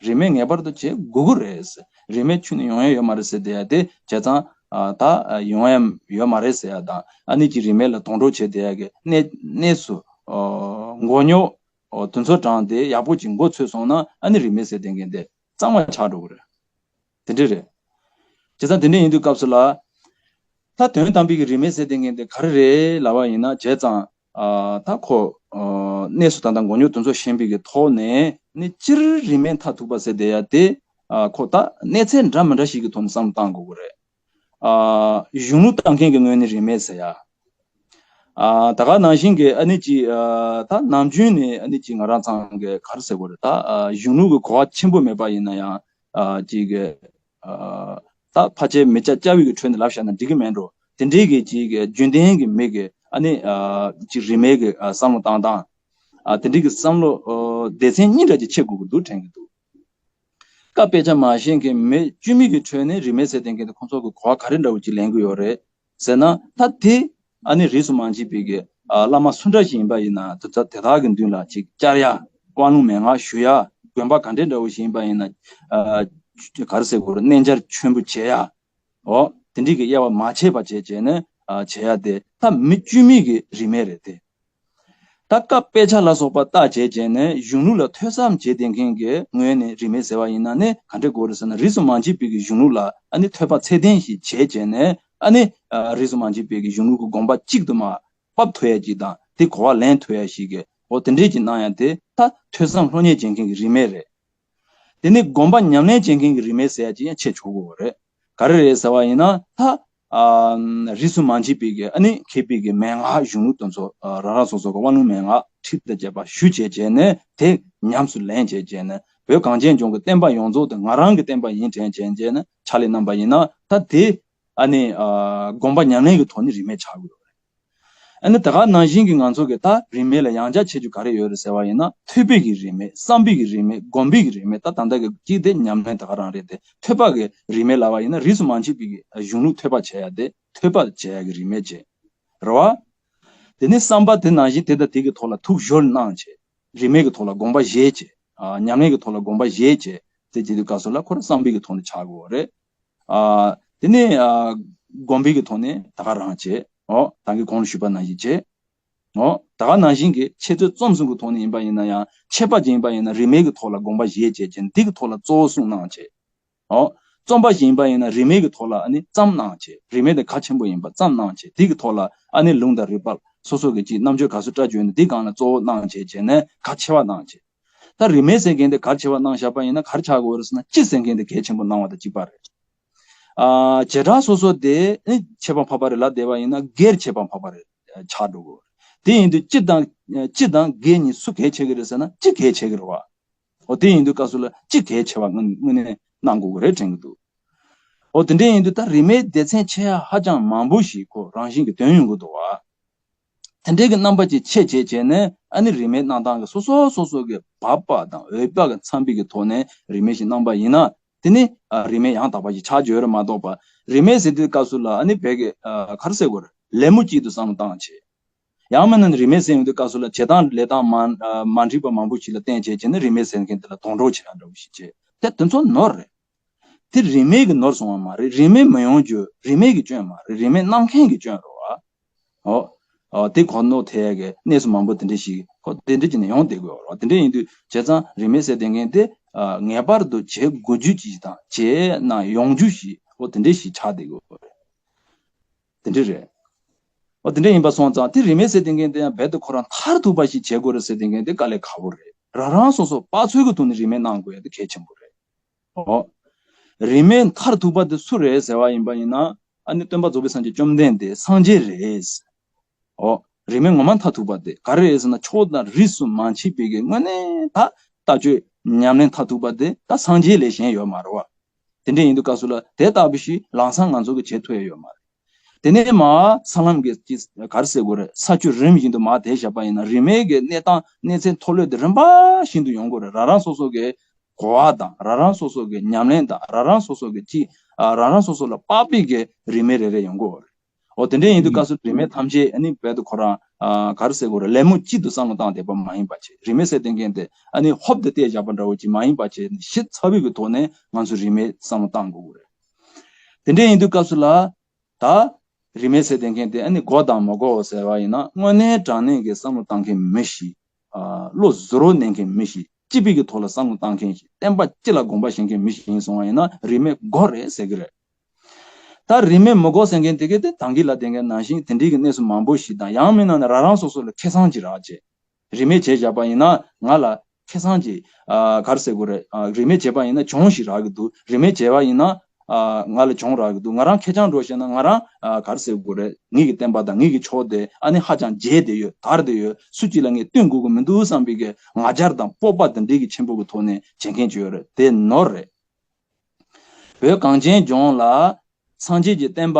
རིས་མེད་ངེས་པར་དུ་བྱེད་དགོས་ཀྱི་རེད། རིས་མེད་ཁྱོན་ནས་ཡོང་ཡ་ཡོད་མ་རེད་ཟེར་བསྡད་ཡ་དེ། བྱས་ཙང་ཨ་ད་ཡོང་ཡ་ཡོད་མ་རེད་ཟེར་ཡ་དང་། ཨ་ནི་ཅིག་རིས་མེད་ལ་དོང་གྲོགས་བྱེད་བསྡད་ཡ་གི་གནས་གནས་སུ་ཨ་མགོ་རྙོག་ཨ་དེ་ཚོ་དྲངས་ཏེ་ཡག་པོ་ཅིག་མགོ་ཚོས་སོང་ན། ཨ་ནི་རིས་མེད་ཟེར་བསྡད་མཁན་དེ་གཙང་མ་ཆགས་འགྲོ་གི་རེད། དེ་འདྲ་རེད། བྱས་ཙང་དེ་འདྲ་ཡིན་དུས་སྐབས་སུ་ལ། ད་དོན་དམ་པའི་གི་རིས་མེད་ཟེར་བསྡད་མཁན་དེ་ག་རེ་རེད་ལབ་པ་ཡིན་ན། བྱས་ཙང་ཨ་ད་ཁོ་ཨ་གནས་སུ་ད་ལྟ་མགོ་རྙོག་དེ་ཚོ་ཞེན་པའི་གི་ཐོག་ནས་ནི་སྤྱིར་རིས་མེད་མཐར་ཐུག་པ་ཟེར་བསྡད་ཡ་དེ། ཨ་ཁོ་ད་གནས་ཚད་འདྲ་མི་འདྲ་ཞིག་གི་ཐོག་ནས་བསམ་བློ་བཏང་དགོས་ཀྱི་རེད། ཨ་གཞུང་ལུགས་ལྟ་མཁན་གྱི་ངོས་ནས་རིས་མེད་ཟེར་ཡ། ཨ་ད་ག་ནང་བཞིན་གྱི་ཨ་ནི་ཅིག་ཨ་ད་ནམ་རྒྱུན་ནས་ཨ་ནི་ཅིག་ང་རང་ཚང་གི་ག་རེ་ཟེར་དགོས་རེད། ད་ཨ་གཞུང་ལུགས་ཀྱི་གོ་བ་ཆེན་པོ་མེད་པ་ཡིན་ན་ཡང་། ཨ་ཅིག་གི་ཨ་ད་ཕལ་ཆེར་མི་སྐྱ་སྐྱ་བོའི་གི་ཁྲོད་ནས་ལབ་བཞག་ན་འགྲིག་གི་མེད་འགྲོ། དེ་འདྲའི་གི་ཅིག་གི་རྒྱུན་ལྡན་གྱི་མི་གི་ཨ་ནི་ཨ་ཅིག་རིས་མེད་གི་ཨ་བསམ་བློ་བཏང་སྟངས། ཨ་དེ་འདྲའི་གི་བསམ་བློ་ཨ་སྡེ་ཚན་གཉིས་འདྲ་ཅིག་ཕྱེ་དགོས་ཀྱི་འདུག་དྲན་གྱི་འདུག་བཀའ་དཔེ་ཆ་མ་ཤེས་མཁན་མི་བཅུ་མི་གི་ཁྲོད་ནས་རིས་མེད་ཟེར་བསྡད་མཁན་དེ་ཁོང་ཚོ་གི་གོ་བ་ག་རེ་འདྲ་བོ་ཅིག་ལེན་གི་ཡོད་རེད་ཟེར་ན། ད་དེ་ཨ་ནི་རིས་སུ་མ་ཆད་པའི་གི་ཨ་བླ་མ་སུ་འདྲ་ཞིག་ཡིན་པ་ཡིན་ན། དེ་དག་དེ་དག་གི་མདུན་ལ་ཅིག་བཅར་ཡ། དབང་ལུང་མན་ངག་ཞུ་ཡ། དགོན་པ་ག་འདྲའི་འདྲ་བོ་ཞིག་ཡིན་པ་ཡིན་ན། ཨ་ག་རེ་ཟེར་དགོས་རེད། གནས་མཇལ་མཆོད་འབུལ་བྱེད་ཡ། འོ་དེ་འདྲའི་གི་དབྱེ་བ་མ་ཕྱེ་བ་བྱས་བྱས་ནས་ཨ་བྱེད་ཡ་དེ་ད་མི་བཅུ་མི་གི་རིས་མེད་རེད་དེ། ད་བཀའ་དཔེ་ཆ་ལ་སོགས་པ་བལྟ་བྱས་བྱས་ནས་གཞུང་ལུགས་ལ་ཐོས་བསམ་བྱེད་བསྡད་མཁན་གྱི་ངོས་ནས་རིས་མེད་ཟེར་བ་ཡིན་ན་ནི་ག་འདྲ་དགོས་རེད་ཟེར་ན། རིས་སུ་མ་ཆད་པའི་གི་གཞུང་ལུགས་ལ་ཨ་ནི་ཐོས་པ་ཚད་ལྡན་ཞིག་བྱས་བྱས་ནས། ཨ་ནི་ཨ་རིས་སུ་མ་ཆད་པའི་གི་གཞུང་ལུགས་ཀྱི་དགོངས་པ་གཅིག་ཏུ་མར་ཕབ་ཐུབ་ཡ་ཅིག་དང་། དེ་གོ་བ་ལེན་ཐུབ་ཡ་ཞིག་གི་འོ་དེ་འདྲས་ཅིག་གནང་ཡ་དེ་ད་ཐོས་བསམ་སློབ་གཉེར་བྱེད་མཁན་གྱི་རིས་མེད་རེད། དེ་ནས་སྒོམ་པ་ཉམས་ལེན་བྱེད་མཁན་གྱི་རིས་མེད་ཟེར་ཡ་ཅིག་ཡང་ཕྱེ་ཆོག་གི་རེད། ག་རེ་རེད་ཟེར་བ་ཡིན་ན། ད་ཨ་རིས་སུ་མ་ཆད་པའི་གི་ཨ་ནི་མཁས་པའི་གི་མན་ངག་གཞུང་ལུགས་དེ་ཚོ་ཨ་རང་རང་སོ་སོ་གི་དབང་ལུང་མན་ངག་ཁྲིད་དང་བཅས་པ་ཞུ་བྱས་བྱས་ནས། དེ་ཉམས་སུ་ལེན་བྱས་བྱས་ནས། བོད་གངས་ཅན་ལྗོངས་ཀྱི་བསྟན་པ་ཡོངས་རྫོགས་དེ་ང་རང་གི་བསྟན་པ་ཡིན་དྲན་བྱས་བྱས་ནས་ཕྱག་ལས་གནང་པ་ཡིན་ན། ད་དེ་ཨ་ནི་ཨ་སྒོམ་པ་ཉམས་ལེན་གྱི་ཐོག་ནས་རིས་མེད་ཆགས་ཀྱི་ཡོད་རེད། ཨ་ནི་ད་ག་ནང་བཞིན་གྱི་ང་ཚོ་གི་ད་རིས་མེད་ལ་ཡང་བསྐྱར་བྱེད་རྒྱུ་ག་རེ་ཡོད་རེད་ཟེར་བ་ཡིན་ན། ཐོས་པའི་གི་རིས་མེད། བསམ་པའི་གི་རིས་མེད། སྒོམ་པའི་གི་རིས་མེད། ད་ད་ལྟ་གི་གཅིག་དེ་ཉམས་ལེན་ད་ག་རང་རེད་དེ། ཐོས་པ་གི་རིས་མེད་ལབ་པ་ཡིན་ན་རིས་སུ་མ་ཆད་པའི་གི་གཞུང་ལུགས་ཐོས་པ་བྱེད་ཡ་དེ། ཐོས་པ་བྱེད་ཡ་གི་རིས་མེད་བྱེད། རེད་བ། དེ་ནས་བསམ་པ་དེ་ནང་བཞིན་དེ་དང་དེ་གི་ཐོག་ལ་ཐུགས་གཞོལ་གནང་བྱེད། རིས་མེད་ཀྱི་ཐོག་ལ་དགོངས་པ་བཞེས་བྱེད། ཨ། མྱ་ངན་གྱི་ཐོག་ལ་དགོངས་པ་བཞེས་བྱེད། དེ་བྱེད་དུས་སྐབས་སུ་ལ་ཁོ་རང་བསམ་པའི་གི་ཐོག་ནས་ཆགས་དགོས་པ་རེད། ཨ། དེ་ནས། ཨ། སྒོམ་པའི་གི་ཐོག་ནས་ད་ག་རང་བྱེད། འོ། ད་གིན་གོང་ལ་ཞུས་པ་ནང་བཞིན་བྱེད། འོ། ད་ག་ནང་བཞིན་གྱི་འཆད་རྩོད་རྩོམ་གསུམ་གྱི་ཐོག་ནས་ཡིན་པ་ཡིན་ན་ཡང་འཆད་པ་ཅིག་ཡིན་པ་ཡིན་ན་རིས་མེད་ཀྱི་ཐོག་ལ་དགོངས་པ་བཞེས་བྱེད་ཅེས་འདི་གི་ཐོག་ལ་གཙོ་བོ་གསུངས་གནང་བྱེད། འོ། རྩོམ་པ་ཞིག་ཡིན་པ་ཡིན་ན་རིས་མེད་ཀྱི་ཐོག་ལ་ཨ་ནི་བརྩམས་གནང་བྱེད། རིས་མེད་དེ་གལ་ཆེན་པོ་ཡིན་པ་བརྩམས་གནང་བྱེད། དེ་གི་ཐོག་ལ་ཨ་ནི་ལུང་དང་རིགས་པ་སོ་སོ་གི་ཅིག་རྣམ་དཔྱོད་ག་ཚོད་བཀྲ་བརྗོད་ནས་འདི་སྒང་ལ་གཙོ་བོ་གནང་བྱེད་བྱས་ནས་གལ་ཆེ་བ་གནང་བྱེད། ད་རིས་མེད་ཟེར་མཁན་དེ་གལ་ཆེ་བ་གནང་བཞག་པ་ཡིན་ན་ག་རེ་ཆགས་དགོས་རེད་ཟེར་ན། སྤྱི་ཟེར་མཁན་དེ་གལ་ཆེན་པོ་གནང་བ་དང་གཅིག་པ་རེད། ཨ། བྱེ་བྲག་སོ་སོ་དེ་ཨ་ནི་ཆད་པ་འཕགས་པ་རེད་ལབ་བསྡད་པ་ཡིན་ན་སྒེར་ཆད་པ་འཕགས་པ་རེད་ཆགས་འགྲོ་གི་རེད། དེ་ཡིན་དུས་སྤྱི་དང་། སྤྱི་དང་སྒེར་གཉིས་སུ་གལ་ཆེ་གི་རེད་ཟེར་ན་སྤྱི་གལ་ཆེ་གི་རེད་བ། འོ། དེ་ཡིན་དུས་སྐབས་སུ་ལ་སྤྱི་གལ་ཆེ་བ་དངོས་དངོས་གནས་གནང་དགོས་ཀྱི་རེད་དྲན་གྱི་འདུག་འོ། དེ་འདྲ་ཡིན་དུས་ད་རིས་མེད་སྡེ་ཚན་ཕྱེ་ཡ་ཧ་ཅང་མང་པོ་ཞིག་ཁོ་རང་བཞིན་གྱིས་ཐོན་ཡོང་གི་འདུག་བ། དེ་འདྲའི་གི་རྣམ་པ་ཅིག་ཕྱེ་བྱས་བྱས་ནས་ཨ་ནི་རིས་མེད་གནང་སྟངས་ཀྱི་སོ་སོ་སོ་སོ་གི་བབ་པ་དང་འོས་པ་གི་འཚམ་པའི་གི་ཐོག་ནས་རིས་མེད་ཞིག་གནང་པ་ཡིན་ན། དེ་ནི། ཨ། རིས་མེད་ཡང་དག་པ་ཞིག་ཆགས་ཡོད་རེད་མ་གཏོགས་པ། རིས་མེད་ཟེར་དུས་སྐབས་སུ་ལ་ཨ་ནི་བོད་ཀྱི། ཨ། ག་རེ་ཟེར་དགོས་རེད། ལད་མོ་གཅིག་ཏུ་བསམ་བློ་བཏང་བྱས། ཡང་མིན་ན་རིས་མེད་ཟེར་ཡོང་དུས་སྐབས་སུ་ལ་བྱེད་སྟངས་ལས་སྟངས་མ། ཨ། མ་འགྲིག་པ་མང་པོ་ཞིག་ལ་བརྟེན་བྱས་བྱས་ནས་རིས་མེད་ཟེར་མཁན་དེ་ལ་སྡོང་གྲོགས་བྱེད་ཡ་འདྲ་བོ་ཞིག་བྱས། དེ་དེ་ཚོ་ནོར་རེད། དེ་རིས་མེད་ཀྱིས་ནོར་སོང་བ་མ་རེད། རིས་མེད་མི་ཡོང་རྒྱུ་རིས་མེད་ཀྱིས་སྐྱོན་མ་རེད། རིས་མེད་གནང་མཁན་གྱིས་སྐྱོན་རེད་བ། འོ། འོ། དེ་གོ་ནོར་ཐེབས་ཡ་གི་གནས་ཚུལ་མང་པོ་དེ་འདྲ་ཞིག་ཁོ་དེ་འདྲ་བྱས་ནས་ཡོང་བསྡད་དགོས་རེད་བ། དེ་འདྲ་ཡིན་དུས་བྱས་ཙང་རིས་མེད་ཟེར་བསྡད་མཁན་དེ། ཨ། ངེས་པར་དུ་བྱེད་དགོས་རྒྱུ་ཅིག་དང་བྱས་ན་ཡོང་རྒྱུ་ཞིག་འོ་དེ་འདྲ་ཞིག་ཆགས་བསྡད་དགོས་རེད། དེ་འདྲ་རེད། འོ། དེ་འདྲ་ཡིན་པ་སོང་ཙང་དེ་རིས་མེད་ཟེར་བསྡད་མཁན་དེ་ཡང་རྦད་དེ་ཁོ་རང་མཐར་ཐུག་པ་ཞིག་བྱེད་དགོས་རེད་ཟེར་བསྡད་མཁན་དེ་དཀའ་ལས་ཁག་པོ་རེད། རང་རང་སོ་སོ་དཔག་ཚོད་ཀྱི་ཐོག་ནས་རིས་མེད་གནང་དགོས་ཡ་དེ་གལ་ཆེན་པོ་རེད། འོ། རིས་མེད་མཐར་ཐུག་པ་དེ་སུ་རེད་ཟེར་བ་ཡིན་པ་ཡིན་ན། ཨ་ནི་སྟོན་པ་རྫོགས་པའི་སངས་རྒྱས་བཅོམ་ལྡན་འདས་སངས་རྒྱས་རེད། འོ། རིས་མེད་ངོ་མ་མཐར་ཐུག་པ་དེ་ག་རེ་རེད་ཟེར་ན། ཕྱོགས་དང་རིས་སུ་མ་མཆིས་པའི་གི་དངོས་གནས་ད་ལྟ་སྤྱོད་ཉམས་ལེན་མཐར་ཐུག་པ་དེ་ད་སངས་རྒྱས་ལས་གཞན་ཡོད་མ་རེད་བ། དེ་འདྲ་ཡིན་དུས་སྐབས་སུ་ལ་དེ་ལྟ་བུ་ཞིག་ལམ་སང་ང་ཚོ་གི་བྱེད་ཐུབ་ཡ་ཡོད་མ་རེད། དེ་ནས་མར་ས་ལམ་གྱི་ཅི་ག་རེ་ཟེར་དགོས་རེད། ས་བཅུ་རིམ་བཞིན་དུ་མར་དེད་བཞག་པ་ཡིན་ན་རིས་མེད་ཀྱི་གནས་སྟངས་གནས་ཚད་མཐོ་ལོས་དེ་རིམ་པ་བཞིན་དུ་ཡོང་དགོས་རེད། རང་རང་སོ་སོ་གི་གོ་བ་དང་རང་རང་སོ་སོ་གི་ཉམས་ལེན་དང་རང་རང་སོ་སོ་གི་ཅི། ཨ། རང་རང་སོ་སོ་ལ་དཔག་པའི་གི་རིས་མེད་རེ་རེ་ཡོང་གི་ཡོད་རེད། འོ། དེ་འདྲ་ཡིན་དུས་སྐབས་སུ་རིས་མེད་ཐམས་ཅད་ཨ་ནི་རྦད་དེ་ཁོ་རང་། ཨ། ག་རེ་ཟེར་དགོས་རེད། ལད་མོ་གཅིག་ཏུ་བསམ་བློ་བཏང་བསྡད་པ་མ་ཡིན་པ་བྱས། རིས་མེད་ཟེར་བསྡད་མཁན་དེ་ཨ་ནི་ཧོབ་ཏེ་བལྟས་བཞག་པ་འདྲ་བོ་ཅིག་མ་ཡིན་པ་བྱས་ནས་ཞིབ་ཚགས་པོའི་གི་ཐོག་ནས་ང་ཚོ་རིས་མེད་བསམ་བློ་བཏང་དགོས་ཀྱི་རེད། དེ་འདྲ་ཡིན་དུས་སྐབས་སུ་ལ། ད་རིས་མེད་ཟེར་བསྡད་མཁན་དེ་ཨ་ནི་གོ་དང་མ་གོ་ཟེར་བ་ཡིན་ན། དངོས་གནས་དྲང་གནས་ཀྱི་བསམ་བློ་བཏང་མཁན་མི་ཞིག་ཨ། བློ་གཟུ་རོ་གནས་མཁན་མི་ཞིག་སྤྱི་པའི་གི་ཐོག་ལ་བསམ་བློ་བཏང་མཁན་ཞིག་བསྟན་པ་སྤྱི་ལ་དགོངས་པ་བཞེས་མཁན་མི་ཞིག་ཡིན་སོང་བ་ཡིན་ན་རིས་མེད་དགོས་རེད་ཟེར་གི་རེད། ད་རིས་མེད་མི་དགོས་ཟེར་མཁན་དེ་གས་དེ་ད་གིན་ལབ་བསྡད་མཁན་ནང་བཞིན་དེ་འདྲའི་གི་གནས་ཚུལ་མང་པོ་ཞིག་དང་། ཡང་མིན་ན་ནི་རང་རང་སོ་སོ་ལ་ཁེ་བཟང་ཅིག་རག་བྱས། རིས་མེད་བྱས་བཞག་པ་ཡིན་ན་ང་ལ་ཁེ་བཟང་ཅིག་ཨ། ག་རེ་ཟེར་དགོས་རེད། ཨ། རིས་མེད་བྱས་པ་ཡིན་ན་གྱོང་ཞིག་རག་གི་འདུག་རིས་མེད་བྱས་པ་ཡིན་ན། ཨ། ང་ལ་གྱོང་རག་གི་འདུག་ང་རང་ཁེར་རྐྱང་འགྲོ་བྱས་ན་ང་རང་། ཨ། ག་རེ་ཟེར་དགོས་རེད། ངེད་ཀྱི་བསྟན་པ་དང་ངེད་ཀྱི་ཕྱོགས་དེ་ཨ་ནི་ཧ་ཅང་རྒྱས་བསྡད་ཡོད། དར་བསྡད་ཡོད། སུ་གཅིག་ལ་ངས་བསྟུན་དགོས་ཀྱི་མི་འདུག་བསམ་པའི་གི་ང་རྒྱལ་དང་སྤོབས་པ་དེ་འདྲའི་གི་ཆེན་པོ་གི་ཐོག་ནས་བྱེད་མཁན་ཅིག་ཡོད་རེད། དེ་ནོར་རེད། བོད་གངས་ཅན་ལྗོངས་ལ་སངས་རྒྱས་ཀྱི་བསྟན་པ་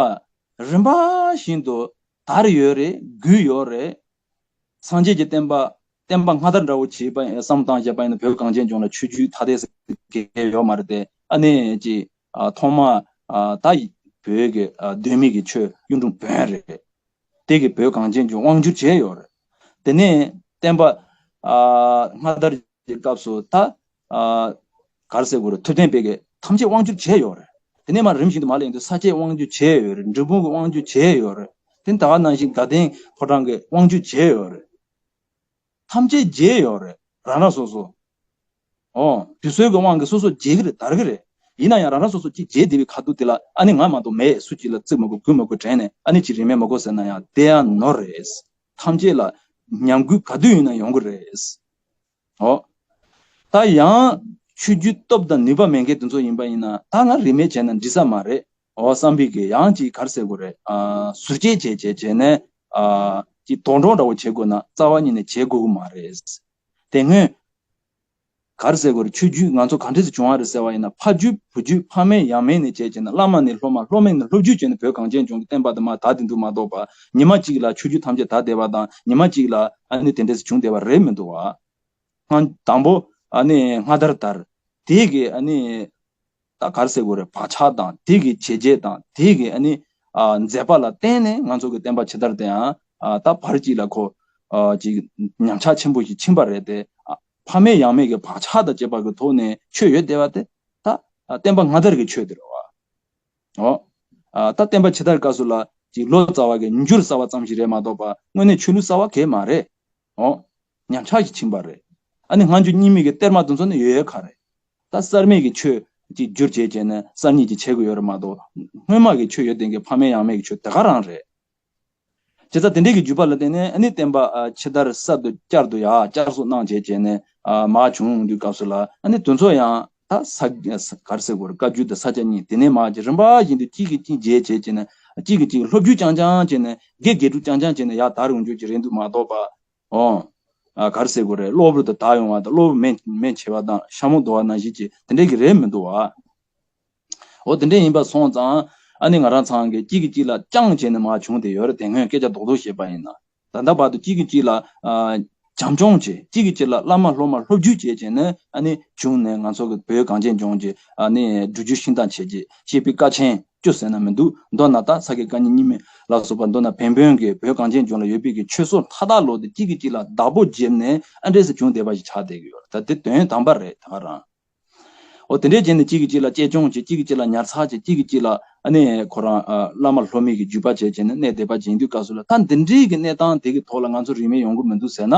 རིམ་པ་བཞིན་དུ་དར་ཡོད་རེད། རྒུད་ཡོད་རེད། སངས་རྒྱས་ཀྱི་བསྟན་པ། བསྟན་པ་སྔ་དར་འདྲ་བོ་བྱས་པ་བསམ་བློ་བཏང་བྱས་པ་ཡིན་ན་བོད་གངས་ཅན་ལྗོངས་ལ་ཆོས་བརྒྱུད་ཐ་དད་ཟེར་མཁན་ཡོད་མ་རེད་དེ། ཨ་ནི་ཅི། ཨ། ཐོག་མ། ཨ། ད་བོད་ཀྱི། ཨ། གདོད་མའི་གི་ཆོས་གཡུང་དྲུང་བོན་རེད། དེ་གིས་བོད་གངས་ཅན་ལྗོངས་དབང་བསྒྱུར་བྱས་ཡོད་རེད། དེ་ནས་བསྟན་པ། ཨ། སྔ་དར་གྱི་སྐབས་སུ་ད། ཨ། ག་རེ་ཟེར་དགོས་རེད། ཐུབ་བསྟན་པའི་གི་ཐམས་ཅད་དབང་བསྒྱུར་བྱས་ཡོད་རེད། དེ་ནས་མར་རིམ་བཞིན་དུ་མར་སླེབས་དུས་ས་སྐྱས་དབང་བསྒྱུར་བྱས་ཡོད་རེད། འབྲས་སྤུངས་ཀྱི་དབང་བསྒྱུར་བྱས་ཡོད་རེད། དེ་ད་ག་ནང་བཞིན་དགའ་ལྡན་ཕོ་བྲང་གི་དབང་བསྒྱུར་བྱས་ཡོད་རེད། ཐམས་ཅད་མཇལ་ཡོད་རེད། རང་རང་སོ་སོ། ཨོ། དུས་ཚོད་ཀྱི་དབང་གིས་སོ་སོ་མཇལ་གྱི་རེད། དར་གྱི་རེད། ཡིན་ན་ཡང་རང་རང་སོ་སོ་གཅིག་མཇལ་བསྡད་པའི་ཁ་ཐུག་དེ་ལ་ཨ་ནི་ང་མ་གཏོགས་མེད། སུ་གཅིག་ལ་བརྩི་མི་དགོས། གུས་མི་དགོས་དྲན་ནས་ཨ་ནི་གཅིག་རིས་མེད་མི་དགོས་ཟེར་ན་ཡང་དེ་ཡང་ནོར་རེད། ཐམས་ཅད་ལ་ཉམས་རྒུད་ག་དུས་ཡིན་ན་ཡོང་གི་རེད། ཨོ། ད་ཡང་ཆོས་བརྒྱུད་སྟོབས་དང་ནུས་པ་མེད་མཁན་དེ་ཚོ་ཡིན་པ་ཡིན་ན་ད་ང་རིས་མེད་བྱས་ན་འགྲིག་ས་མ་རེད། ཨོ། བསམ་པའི་གི་ཡང་ཅིག་ག་རེ་ཟེར་དགོས་རེད། ཨ། ཟུར་བཅད་བྱས་བྱས་བྱས་ནས། ཨ། ཅིག་དོགས་འགྲོ་འདྲ་བོ་བྱེད་དགོས་ན་རྩ་བ་ཉིད་ནས་བྱེད་དགོས་ཀྱི་མ་རེད། དེ་སྔོན་ག་རེ་ཟེར་དགོས་རེད། ཆོས་བརྒྱུད་ང་ཚོ་ག་འདྲས་སེ་བྱུང་བ་རེད་ཟེར་བ་ཡིན་ན། ཕ་བརྒྱུད་བུ་བརྒྱུད་ཕ་མེས་ཡང་མེས་ནས་བྱས་བྱས་ན་བླ་མ་ནས་སློབ་མ། སློབ་མ་ནས་སློབ་བརྒྱུད་བྱས་ནས་བོད་གངས་ཅན་ལྗོངས་ཀྱི་བསྟན་པ་དེ་མར་དར་བསྡད་འདུག་མ་གཏོགས་པ། ཉི་མ་གཅིག་ལ་ཆོས་བརྒྱུད་ཐམས་ཅད་དར་བསྡད་པ་དང་ཉི་མ་གཅིག་ལ་ཨ་ནི་དེ་འདྲས་སེ་བྱུང་བསྡད་པ་རེད་མི་འདུག་བ། སྔ། དང་པོ་ཨ་ནི་སྔ་དར་དར། དེ་གི་ཨ་ནི་ད་ག་རེ་ཟེར་དགོས་རེད། བག་ཆགས་དང་དེ་གི་བྱས་རྗེས་དང་དེ་གི་ཨ་ནི་ ཨ་མཛད་པ་ལ་བརྟེན་ནས་ང་ཚོ་གི་བསྟན་པ་ཇི་ལྟར་དེའང་ཨ་ད་བར་གཅིག་ལ་ཁོ་ཨ་ཅིག་ཉམས་ཆག་ཆེན་པོ་ཞིག་ཕྱིན་པ་རེད་དེ། ཨ་ཕ་མེས་ཡང་མེས་ཀྱི་བག་ཆགས་དང་བཅས་པ་གི་ཐོག་ནས་ཆོས་ཡོད་བསྡད་པ་དེ་ད་ཨ་བསྟན་པ་སྔ་དར་གྱི་ཆོས་དེ་རེད་བ། ཨོ། ཨ་ད་བསྟན་པ་ཇི་ལྟར་སྐབས་སུ་ལ་ཅིག་ལོ་ཙཱ་བ་གི་འགྱུར་གསར་བ་ཙམ་ཞིག་རེད་མ་གཏོགས་པ་དངོས་གནས་ཆོས་ལུགས་གསར་བ་གང་ཡང་མ་རེད། ཨོ། ཉམས་ཆག་ཞིག་ཕྱིན་པ་རེད། ཨ་ནི་སྔ་འགྱུར་རྙིང་མའི་གི་གཏེར་མ་དེ་ཚོ་ནི་ཡོད་ཡོད་ཁ་རེད། ད་གསར་མའི་གི་ཆོས་ཅིག་བསྒྱུར་བྱས་བྱས་ནས་གསར་རྙིང་ཅིག་བྱེད་དགོས་ཡོད་རེད་མ་གཏོགས་སྔོན་མ་གི་ཆོས་ཡོད་དེ་གི་ཕ་མེས་ཡང་མེས་ཀྱི་ཆོས་དེ་ག་རང་རེད། བྱས་ཙང་དེ་འདྲའི་གི་བརྒྱུད་པ་ལ་བརྟེན་ནས་ཨ་ནི་བསྟན་པ་ཨ་ཕྱི་དར་གསར་དུ་བསྐྱར་དུ་ཡང་བསྐྱར་གསོ་གནང་བྱས་བྱས་ནས་ཨ་མར་བྱུང་དུས་སྐབས་སུ་ལ་ཨ་ནི་དེ་ཚོ་ཡང་ད་ས་ག་རེ་ཟེར་དགོས་རེད། བཀའ་བརྒྱུད་དང་ས་སྐྱ་གཉིས་དེ་ནས་མར་གྱི་རིམ་པ་བཞིན་དུ་གཅིག་གིས་གཅིག་བརྗེས་བྱས་བྱས་ནས་གཅིག་གིས་གཅིག་སློབ་བརྒྱུད་རྐྱང་རྐྱང་བྱས་ནས་དགེ་དགེ་ཕྲུག་རྐྱང་རྐྱང་བྱས་ནས་ཡར་དར་ཡོང་རྒྱུ་ཅིག་རེད་འདུག་མ་གཏོགས་པ། ཨོ། ཨ་ག་རེ་ཟེར་དགོས་རེད། གློ་བུར་དུ་དར་ཡོང་བ་དང་གློ་བུར་མེ་མེ་མཆེད་པ་དང་ཤ་མོ་རྡོལ་བ་ནང་བཞིན་གྱི་དེ་འདྲའི་གི་རེད་མི་འདུག་བ། འོ་དེ་འདྲ་ཡིན་པ་སོང་ཙང་ཨ་ནི་ང་རང་ཚང་གི་གཅིག་གིས་གཅིག་ལ་བཅངས་བྱས་ནས་མར་བྱུང་བསྡད་ཡོད་རེད། དེ་སྔོན་སྐད་ཆ་རྡོག་རྡོག་བཤད་པ་ཡིན་ན། ད་ལྟ་བར་དུ་གཅིག་གིས་གཅིག་ལ་ཨ་བྱམས་སྐྱོང་བྱས། གཅིག་གིས་གཅིག་ལ་བླ་མ་སློབ་མ་སློབ་བརྒྱུད་བྱས་བྱས་ནས་ཨ་ནི་བྱུང་ནས་ང་ཚོ་གི་བོད་གངས་ཅན་ལྗོངས་ཀྱི་ཨ་ནི་སྒྲུབ་བརྒྱུད་ཤིང་རྟ་བྱས་ཀྱི་བཤད་པའི་ཀ་ཆེན་བཅུ་ཟེར་ན་མི་འདུག་མདོར་ན་ད་ས་དགེ་བཀའ་རྙིང་རྙིང་མ་ལ་སོགས་པ་མདོར་ན་བན་བོན་གྱི་བོད་གངས་ཅན་ལྗོངས་ལ་ཡོད་པའི་གི་ཆོས་སྲོལ་མཐའ་དག་ལོག་སྟེ་གཅིག་གིས་གཅིག་ལ་བདག་པོ་བརྒྱབ་ནས་ཨ་འདྲས་སེ་བྱུང་བསྡད་པ་ཞིག་ཆགས་བསྡད་ཀྱི་ཡོད་རེད། ད་དེ་དོན་དམ་པ་རེད་ད་ག་རང་། འོ་དེ་འདྲས་བྱས་ནས་གཅིག་གིས་གཅིག་ལ་གཅེས་སྐྱོང་བྱེད། གཅིག་གིས་གཅིག་ལ་ཉར་ཚགས་བྱེད། གཅིག་གིས་གཅིག་ལ་ཨ་ནི་ཁོ་རང་ཨ་བླ་མ་སློབ་མའི་གི་བརྒྱུད་པ་བྱས་བྱས་ནས་གནས་བསྡད་པ་ཅིག་ཡིན་དུས་སྐབས་སུ་ལ་ད་འདི་འདྲའི་གི་གནས་སྟངས་དེ་གི་ཐོག་ལ་ང་ཚོ་རིས་མེད་ཡོང་གི་མི་འདུག་ཟེར་ན།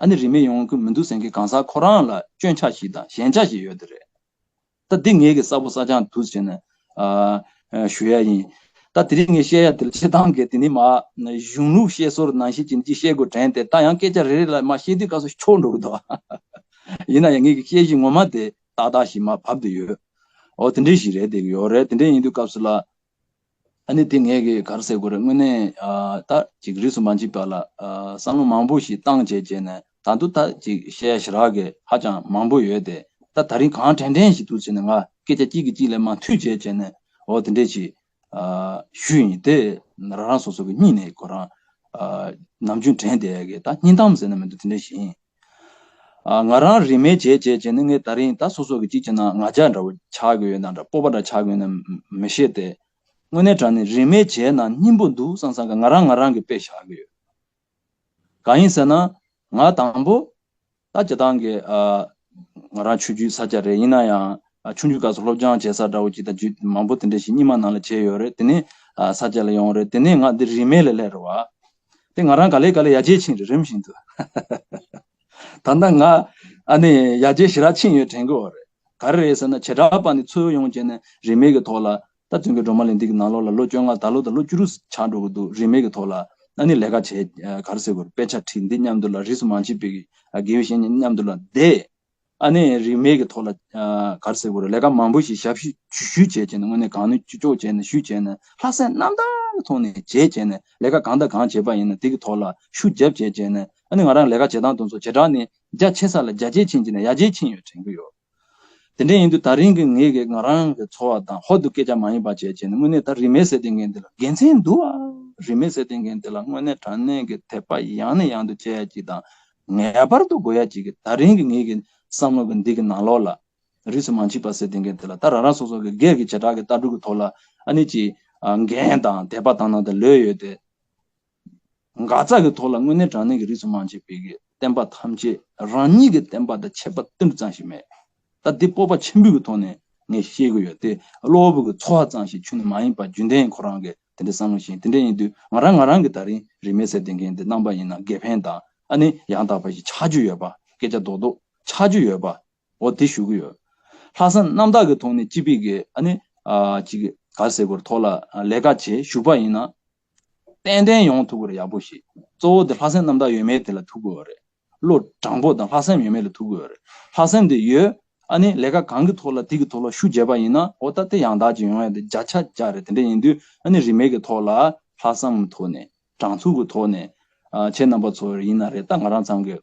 ཨ་ནི་རིས་མེད་ཡོང་གི་མི་འདུག་ཟེར་མཁན་གང་ཟག་ཁོ་རང་ལ་སྐྱོན་ཆ་ཞིག་དང་ཞན་ཆ་ཞིག་ཡོད་དེ་རེད། ད་འདི་ངས་གི་གསལ་པོ་གསལ་རྐྱང་དུ་བྱས་ནས་ཨ་ཨ་ཞུ་ཡ་ཡིན། ད་དེ་རིང་ངས་བཤད་ཡ་དེ་ལ་སྤྱིར་བཏང་གི་དེ་ནི་མ་གཞུང་ལུགས་བཤད་སྲོལ་ནང་བཞིན་གྱི་ཅིག་བཤད་དགོས་དྲན་ཏེ་ད་ཡང་སྐད་ཆ་རེ་རེ་ལ་མ་བཤད་དུས་སྐབས་སུ་འཁྱོག་འགྲོ་གི་འདུག་ཡིན་ན་ཡང་ངས་གི་བཤད་གཞི་ངོ་མ་དེ་ཏག་ཏག་ཞིག་མར་བབས་བསྡད་ཡོད། འོ་དེ་འདྲའི་ཞིག་རེད་བསྡད་ཀྱི་ཡོད་རེད། དེ་འདྲ་ཡིན་དུས་སྐབས་སུ་ལ་ཨ་ནི་དེ་ངས་གི་ག་རེ་ཟེར་དགོས་རེད། དངོས་གནས་ཨ་ད་ཅིག་རིས་སུ་མ་མཆིས་པ་ལ་ཨ་བསམ་བློ་མང་པོ་ཞིག་བཏང་བྱས་བྱས་ནས་ད་དུང་ད་ཅིག་བཤད་ཡ་ཞེ་དྲག་གི་ཧ་ཅང་མང་པོ་ཡོད་དེ། ད་ད་རིང་གང་དྲན་དྲན་ཞིག་འདུག་བྱས་ནས་ང་སྐད་ཆ་གཅིག་གིས་གཅིག་ལ་མར་མཐུད་བྱས་བྱས་ནས་འོ་དེ་འདྲས་ཞིག་ཨ་ཞུས་ཡིན་ཏེ། རང་རང་སོ་སོ་གི་སྙིང་ནས་ཁོ་རང་ཨ་ནམ་རྒྱུན་དྲན་བསྡད་ཡ་གི་ད་སྙིང་གཏམ་ཟེར་ན་མི་འདུག་དེ་འདྲ་ཞིག་ཡིན། ཨ་ང་རང་རིས་མེད་བྱས་བྱས་བྱས་ནས་ངས་ད་རིང་ད་སོ་སོ་གི་གཅིག་བྱས་ན་ང་རྒྱལ་འདྲ་བོ་ཆགས་ཀྱི་ཡོད་ན་འདྲ། སྤོབས་པ་འདྲ་ཆགས་ཀྱི་ཡོད་ན་མི་ཤེས་ཏེ། དངོས་གནས་དྲང་གནས་རིས་མེད་བྱས་ན་སྙིང་པོ་འདུག་བསམ་བསམ་གི་ང་རང་ང་རང་གི་དཔེ་བཞག་གི་ཡོད། གང་ཡིན་ཟེར་ན། ང་དང་པོ་ད་སྤྱིར་བཏང་གི་ཨ་ང་རང་ཆོས་བརྒྱུད་ས་ཆ་རེད། ཡིན་ན་ཡང་ཨ་ཆུང་ཆུང་སྐབས་སུ་སློབ་སྦྱོང་བྱེད་ས་འདྲ་བོ་ཅིག་དང་རྒྱུད་མང་པོ་དེ་འདྲ་ཞིག་རྙིང་མ་ནང་ལ་བྱས་ཡོད་རེད། དེ་ནས་ཨ་ས་ཆ་ལ་ཡོང་རེད། དེ་ནས་ང་འདི་རིས་མེད་ལ་སླེབས་རེད་བ། དེ་ང་རང་ག་ལེ་ག་ལེ་ཡར་རྒྱས་ཕྱིན་རེད། རིམ་བཞིན་དུ། ད་ལྟ་ང་ཨ་ནི་ཡར་རྒྱས་ཞེ་དྲག་ཕྱིན་ཡོད་དྲན་གི་ཡོད་རེད། ག་རེ་རེད་ཟེར་ན་བྱེ་བྲག་པ་ནི་འཚོལ་ཡོང་བྱས་ནས་རིས་མེད་ཀྱི་ཐོག་ལ་ད་བཙུན་གྱི་སྒྲོལ་མ་གླིང་འདི་གི་ནང་ལོགས་ལ་ལོ་བཅོ་ལྔ་ད་ལོ་དང་ལོ་བཅུ་དྲུག་ཆགས་འགྲོ་གི་འདུག་རིས་མེད་ཀྱི་ཐོག་ལ་ཨ་ནི་ལས་ཀ་བྱས། ག་རེ་ཟེར་དགོས་རེད། དཔེ་ཆ་ཁྲིད། འདི་མཉམ་དུ་ལ་རིས་སུ་མ་མཆིས་པའི་དགེ་བའི་བཤེས་གཉེན་མཉམ་དུ་ལ་བསྡད། ཨ་ནི་རིས་མེད་ཀྱི་ཐོག་ལ་ག་རེ་ཟེར་དགོས་རེད། ལས་ཀ་མང་པོ་ཞིག་ཞབས་ཞུ་ཞུ་བྱས་བྱས་ནས་དངོས་གནས་གང་ནུས་ཅི་ལྕོགས་བྱས་ནས་ཞུ་བྱས་ནས་ལྷག་བསམ་རྣམ་དག་གི་ཐོག་ནས་བྱས་བྱས་ནས་ལས་ཀ་གང་དང་གང་བྱས་པ་ཡིན་ན་དེ་གི་ཐོག་ལ་ཤུགས་རྒྱབ་བྱས་བྱས་ནས་ཨ་ནི་ང་རང་ལས་ཀ་བྱེད་སྟངས་དེ་ཚོ་བྱེ་བྲག་ནས་རྒྱ་ཆེ་ས་ལ་རྒྱ་ཆེ་ཕྱིན་བྱས་ནས་ཡར་རྒྱས་ཕྱིན་ཡོད་དྲན་གི་ཡོད། དེ་འདྲ་ཡིན་དུས་ད་རིང་གི་ངེད་ཀྱི་ང་རང་གི་ཚོར་བ་དང་ཧོབ་ཏུ་སྐད་ཆ་མ་ཡིན་པ་བྱས་བྱས་ནས་དངོས་གནས་ད་རིས་མེད་ཟེར་བསྡད་མཁན་འདི་ལ་དགེ་མཚན་འདུག་ཨ། རིས་མེད་ཟེར་བསྡད་མཁན་འདི་ལ་དངོས་གནས་དྲང་གནས་ཀྱི་དད་པ་ཡང་ནས་ཡང་དུ་བྱེད་ཡ་ཅིག་དང་ངེས་པར་དུ་དགོས་ཡ་ཅིག་གི་ད་རིང་གི་ངེད་ཀྱི་བསམ་བློ་གི་འདི་གི་ནང་ལོགས་ལ་རིས་སུ་མ་མཆིས་པ་ཟེར་བསྡད་མཁན་འདི་ལ་ད་རང་རང་སོ་སོ་གི་སྒེར་གྱི་བྱེ་བྲག་གི་ལྟ་གྲུབ་ཀྱི་ཐོག་ལ་ཨ་ནི་ཅིག་འགན་དང་དད་པ་དང་ནང་དུ་ལོས་ཡོད་དེ། འགག་རྩ་གི་ཐོག་ལ་དངོས་གནས་དྲང་གནས་ཀྱི་རིས་སུ་མ་ཆད་པའི་གི་བསྟན་པ་ཐམས་ཅད་རང་ཉིད་ཀྱི་བསྟན་པ་དང་ཁྱད་པར་ཏིལ་འབྲུ་ཙམ་ཞིག་མེད། ད་འདི་སྤོབས་པ་ཆེན་པོའི་གི་ཐོག་ནས་ངས་བཤད་གི་ཡོད་དེ། གློ་བུར་གི་ཚོར་བ་ཙམ་ཞིག་ཁྱོན་ནས་མ་ཡིན་པ་རྒྱུན་ལྡན་ཁོ་རང་གི་དེ་འདྲའི་བསམ་བློ་ཞིག་དེ་འདྲ་ཡིན་དུས་ང་རང་ང་རང་གི་ད་རིང་རིས་མེད་ཟེར་བསྡད་མཁན་དེ་རྣམ་པ་ཡིན་ན་དགེ་ཕན་དང་ཨ་ནི་ཡང་དག་པ་ཞིག་ཆགས་རྒྱུ་ཡོད་པ། སྐད་ཆ་རྡོག་རྡོག་ཆགས་རྒྱུ་ཡོད་པ། འོ་དེ་ཞུ་གི་ཡོད། ལྷག་བསམ་རྣམ་དག་གི་ཐོག་ནས་སྤྱི་པའི་གི་ཨ་ནི་ཨ་ཅིག་ག་རེ་ཟེར་དགོས་རེད། ཐོག་ལ་ལས་ཀ་བྱེད་ཞུགས་པ་ཡིན་ན། ཏན་ཏན་ཡོང་ཐུབ་ཀྱི་རེད། ཡག་པོ་ཞིག་གཙོ་བོ་དེ་ལྷག་བསམ་རྣམ་དག་ཡོད་མེད་དེ་ལ་ཐུག་གི་ཡོད་རེད། བློ་དྲང་པོ་དང་ལྷག་བསམ་ཡོད་མེད་ལ་ཐུག་གི་ཡོད་རེད། ལྷག་བསམ་དེ་ཡོད། ཨ་ནི་ལས་ཀ་གང་གི་ཐོག་ལ་དེ་གི་ཐོག་ལ་ཤུགས་རྒྱབ་པ་ཡིན་ན་འོ་ད་དེ་ཡང་དག་ཅིག་ཡོང་ཡ་དེ་བརྒྱ་ཆ་བརྒྱ་རེད། དེ་འདྲ་ཡིན་དུས་ཨ་ནི་རིས་མེད་ཀྱི་ཐོག་ལ་ལྷག་བསམ་ཐོག་ནས་དྲང་ཚུགས་ཀྱི་ཐོག་ནས་ཨ་ཁྱེད་རྣམ་པ་ཚོ་ཡིན་ན་རེད། ད་ང་རང་ཚང་གི་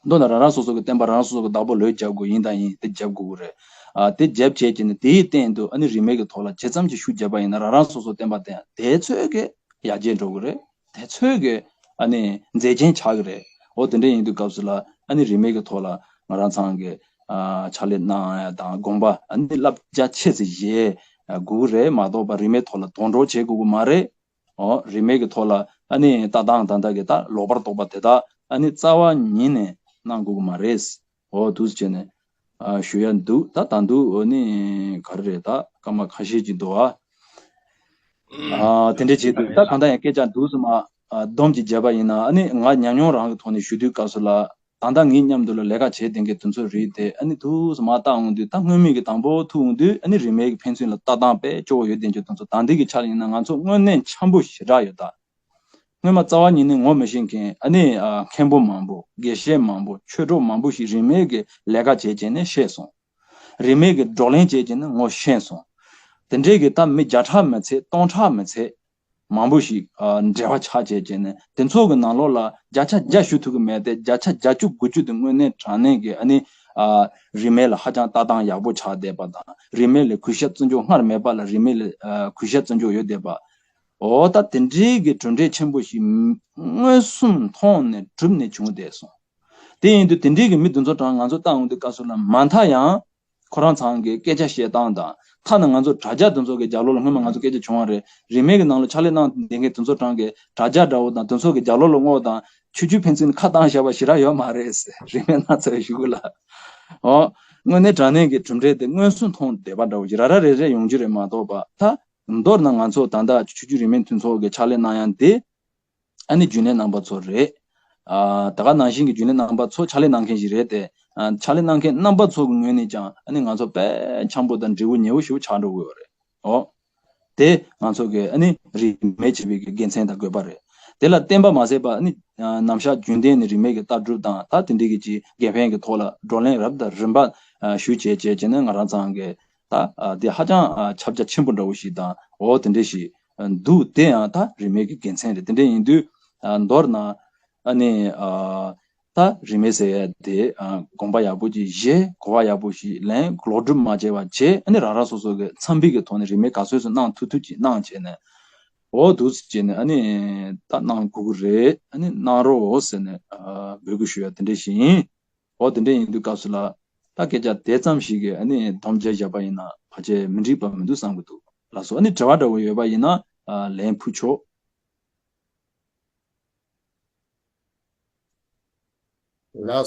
མདོར་ན་རང་རང་སོ་སོ་གི་བསྟན་པ་རང་རང་སོ་སོ་གི་བདག་པོ་ལོས་རྒྱབ་དགོས་ཡིན་དང་ཡིན་དེ་རྒྱབ་དགོས་ཀྱི་རེད། ཨ་དེ་རྒྱབ་བྱས་ཀྱི་ནི་དེའི་སྟེང་དུ་ཨ་ནི་རིས་མེད་ཀྱི་ཐོག་ལ་ཇི་ཙམ་གྱི་ཤུགས་རྒྱབ་པ་ཡིན་ན་རང་རང་སོ་སོ་བསྟན་པ་དེ་ཡང་དེ་ཚོད་ཀྱི་ཡར་རྒྱས་འགྲོ་གི་རེད། དེ་ཚོད་ཀྱི་ཨ་ནི་མཛེས་རྒྱན་ཆགས་ཀྱི་རེད། འོ་དེ་འདྲ་ཡིན་དུས་སྐབས་སུ་ལ་ཨ་ནི་རིས་མེད་ཀྱི་ཐོག་ལ་ང་རང་ཚང་གི་ཨ་ཕྱག་ལས་གནང་ཡ་དང་དགོངས་པ་ཨ་ནི་བསླབ་བྱ་ཆེ་ཙམ་བཞེས། དགོས་ཀྱི་རེད་མ་གཏོགས་པ་རིན་མེད་ཐོག་ལ་དོན་གྲུབ་བྱེད་དགོས་ཀྱི་མ་རེད། ཨོ་རིན་མེད་ཀྱི་ཐོག་ལ་ཨ་ནི་ལྟ་སྟངས་ད་ལྟ་གི་ད་ལོག་པར་རྟོག་པ་དེ་དག་ཨ་ནི་རྩ་བ་ཉིད་ནས་གནང་དགོས་ཀྱི་མ་རེད། ཨོ་འདུག་སེ་བྱས་ནས་ཨ་ཞུ་ཡ་འདུག་ད་ད་འདུག་ཨོ་ནི་ག་རེ་རེད། ད་སྐར་མ་ཁ་ཤས་ཅིག་འདུག་ཨ། ཨ་དེ་འདྲ་བྱས་འདུག་ད་གང་ལྟར་ཡང་སྐད་ཆ་འདུག་སེ་མ་ཨ་སྡོམ་ཅིག་བརྒྱབ་པ་ཡིན་ན། ཨ་ནི་ང་ཉམས་མྱོང་རང་གི་ཐོག་ནས་ཞུ་དུས་སྐབས་སུ་ལ། ད་ལྟ་ངའི་མཉམ་དུ་ལ་ལས་ཀ་བྱེད་བསྡད་མཁན་དེ་ཚོ་རེད་དེ། ཨ་ནི་འདུག་སེ་མར་བལྟ་འོང་དུས་ད་སྔོན་མའི་གི་དང་པོ་ཐུག་འོང་དུས་ཨ་ནི་རིན་མེད་ཀྱི་ཕན་ཚུན་ལ་ལྟ་སྟངས་དཔེ་སྐྱོ་བོ་ཡོད་བསྡད་མཁན་དེ་ཚོ་ད་ལྟའི་གི་ཆ་ལ་ཡིན་ན་ང་ཚོ་དངོས་གནས་འཆམ་པོ་ཞེ་དྲག་ཡོད་ད། སྔོན་མ་རྩ་བ་ཉིད་ནས་ངོ་མི་ཤེས་མཁན་ཨ་ནི་ཨ་མཁན་པོ་མང་པོ་དགེ་བཤེས་མང་པོ་ཆོས་གྲོགས་མང་པོ་ཞིག་རིན་མེད་ཀྱི་ལས་ཀ་བྱེད་བྱས་ནས་ཤེས་སོང་། རིན་མེད་ཀྱི་བགྲོ་གླེང་བྱེད་བྱས་ནས་ངོ་ཤེས་སོང་། དེ་འདྲའི་གི་ད་མི་བརྒྱ་ཕྲག་མི་ཚད་སྟོང་ཕྲག་མི་ཚད་མང་པོ་ཞིག་ཨ་འབྲེལ་བ་ཆགས་བྱས་བྱས་ནས་དེ་ཚོ་གི་ནང་ལོགས་ལ་བརྒྱ་ཆ་བརྒྱ་ཞུ་ཐུབ་ཀྱི་མེད་དེ། བརྒྱ་ཆ་བརྒྱད་ཅུ་དགུ་བཅུ་དེ་དངོས་གནས་དྲང་གནས་ཀྱི་ཨ་ནི་ཨ་རིན་མེད་ལ་ཧ་ཅང་ལྟ་སྟངས་ཡག་པོ་ཆགས་བསྡད་པ་དང་། རིན་མེད་ལ་གུས་ཞབས་བརྩི་འཇོག་སྔར་མེད་པ་ལ་རིན་མེད་ལ་ཨ་གུས་ཞབས་བརྩི་འཇོག་ཡོད་བསྡད་པ། འོ་ད་དེ་འདྲའི་གི་གྲུབ་འབྲས་ཆེན་པོ་ཞིག་མངོན་སུམ་མཐོང་ནས་གྲུབ་ནས་བྱུང་བསྡད་སོང་། དེ་ཡིན་དུས་དེ་འདྲའི་གི་མི་དེ་ཚོ་གྲངས་ང་ཚོ་བལྟ་འོང་དུས་སྐབས་སུ་ལ་མ་མཐའ་ཡང་ཁོ་རང་ཚང་གི་སྐད་ཆ་བཤད་སྟངས་དང་། ཐ་ན་ང་ཚོ་དྲ་རྒྱ་དེ་ཚོ་གི་རྒྱབ་ལོགས་ལ་སྔོན་མ་ང་ཚོ་སྐད་ཆ་བྱུང་བ་རེད། རིན་མེད་གི་ནང་ལ་ཕྱག་ལས་གནང་བསྡད་མཁན་དེ་ཚོ་གྲངས་གི་དྲ་རྒྱ་འདྲ་བོ་དང་དེ་ཚོ་གི་རྒྱབ་ལོགས་ལ་བསྔོགས་དང་ཆུ་ཆུ་ཕན་ཚུན་ཁ་བཏང་བཞག་པ་ཞེ་དྲག་ཡོད་མ་རེད་ཟེར། རིན་མེད་གནང་ཚར་བའི་གཞུག་གུ་ལ། ཨོ། དངོས་གནས་དྲང་གནས་ཀྱི་གྲུབ་འབྲས་དེ་མངོན་སུམ་མཐོང་བསྡད་པ་འདྲ་བོ་ཞིག་ར་ར་རེ་རེ་ཡོང་རྒྱུ་རེད་མ་གཏོགས་པ། ད་མདོར་ན་ང་ཚོ་ད་ལྟ་ཆུ་ཆུ་རིན་མེད་མཐུན་ཚོགས་ཀྱི་ཕྱག་ལས་གནང་ཡ་དེ། ཨ་ནི་རྒྱུན་ལས་རྣམ་པ་ཚོ་རེད། ཨ་ད་ག་ནང་བཞིན་གྱི་རྒྱུན་ལས་རྣམ་པ་ཚོ་ཕྱག་ལས་གནང་མཁན་ཞིག་རེད་དེ། ཨ་ཕྱག་ལས་གནང་མཁན་རྣམ་པ་ཚོ་གི་ངོས་ནས་ཀྱང་ཨ་ནི་ང་ཚོ་དཔེ་འཆམ་པོ་དང་འབྲས་བུ་ཉེ་བོ་ཞིག་ཆགས་འགྲོ་གི་ཡོད་རེད། ཨོ། དེ་ང་ཚོ་གི་ཨ་ནི་རིན་མེད་བྱེད་པའི་གི་དགེ་མཚན་དང་དགོས་པ་རེད། དེ་ལ་བརྟེན་པ་མ་ཟད་པ་ཨ་ནི་ཨ་རྣམ་གཞག་རྒྱུན་ལྡན་ནས་རིན་མེད་ཀྱི་ལྟ་གྲུབ་དང་ད་དེ་འདྲའི་གི་ཅིག་དགེ་ཕན་གྱི་ཐོག་ལ་བགྲོ་གླེང་རབ་དང་རིམ་པ་ཨ་ཞུ་བྱས་བྱས་བྱས་ནས་ང་རང་ཚང་གི་ད་ཨ་དེ་ཧ་ཅང་ཨ་ཁྱབ་རྒྱ་ཆེན་པོ་འདྲ་བོ་ཞིག་དང་། འོ་དེ་འདྲ་ཞིག་འདུག་དེ་ཡང་ད་རིན་མེད་ཀྱི་དགེ་མཚན་རེད། དེ་འདྲ་ཡིན་དུས་ཨ་མདོར་ན་ཨ་ནི་ཨ་ད་རིན་མེད་ཟེར་ཡ་དེ་ཨ་དགོངས་པ་ཡག་པོ་ཅིག་བཞེས། གོ་བ་ཡག་པོ་ཞིག་ལེན། ལོག་སྒྲུབ་མ་བྱས་པ་བྱས། ཨ་ནི་རང་རང་སོ་སོ་གི་འཚམས་པའི་གི་ཐོག་ནས་རིན་མེད་ག་ཚོད་ཙམ་གནང་ཐུབ་ཐུབ་ཅིག་གནང་བྱས་ནས། འོ་འདུག་སེ་བྱས་ནས་ཨ་ནི་ད་གནང་དགོས་ཀྱི་རེད། ཨ་ནི་གནང་རོགས་ཟེར་ནས་ཨ་འབོད་སྐུལ་ཞུ་ཡ་དེ་འདྲ་ཞིག་ཡིན། འོ་དེ་འདྲ་ཡིན་དུས་སྐབས་སུ་ལ་ད་སྐད་ཆ་དེ་ཙམ་ཞིག་གིས་ཨ་ནི་སྡོམ་རྒྱག་བཞག་པ་ཡིན་ན་ཕལ་ཆེར་མི་འགྲིག་པ་མི་འདུག་བསམ་གྱི་འདུག་ལགས་སོ། ཨ་ནི་དྲི་བ་འདྲ་བོ་ཡོད་པ་ཡིན་ན་ཨ་ལན་ཕུལ་ཆོག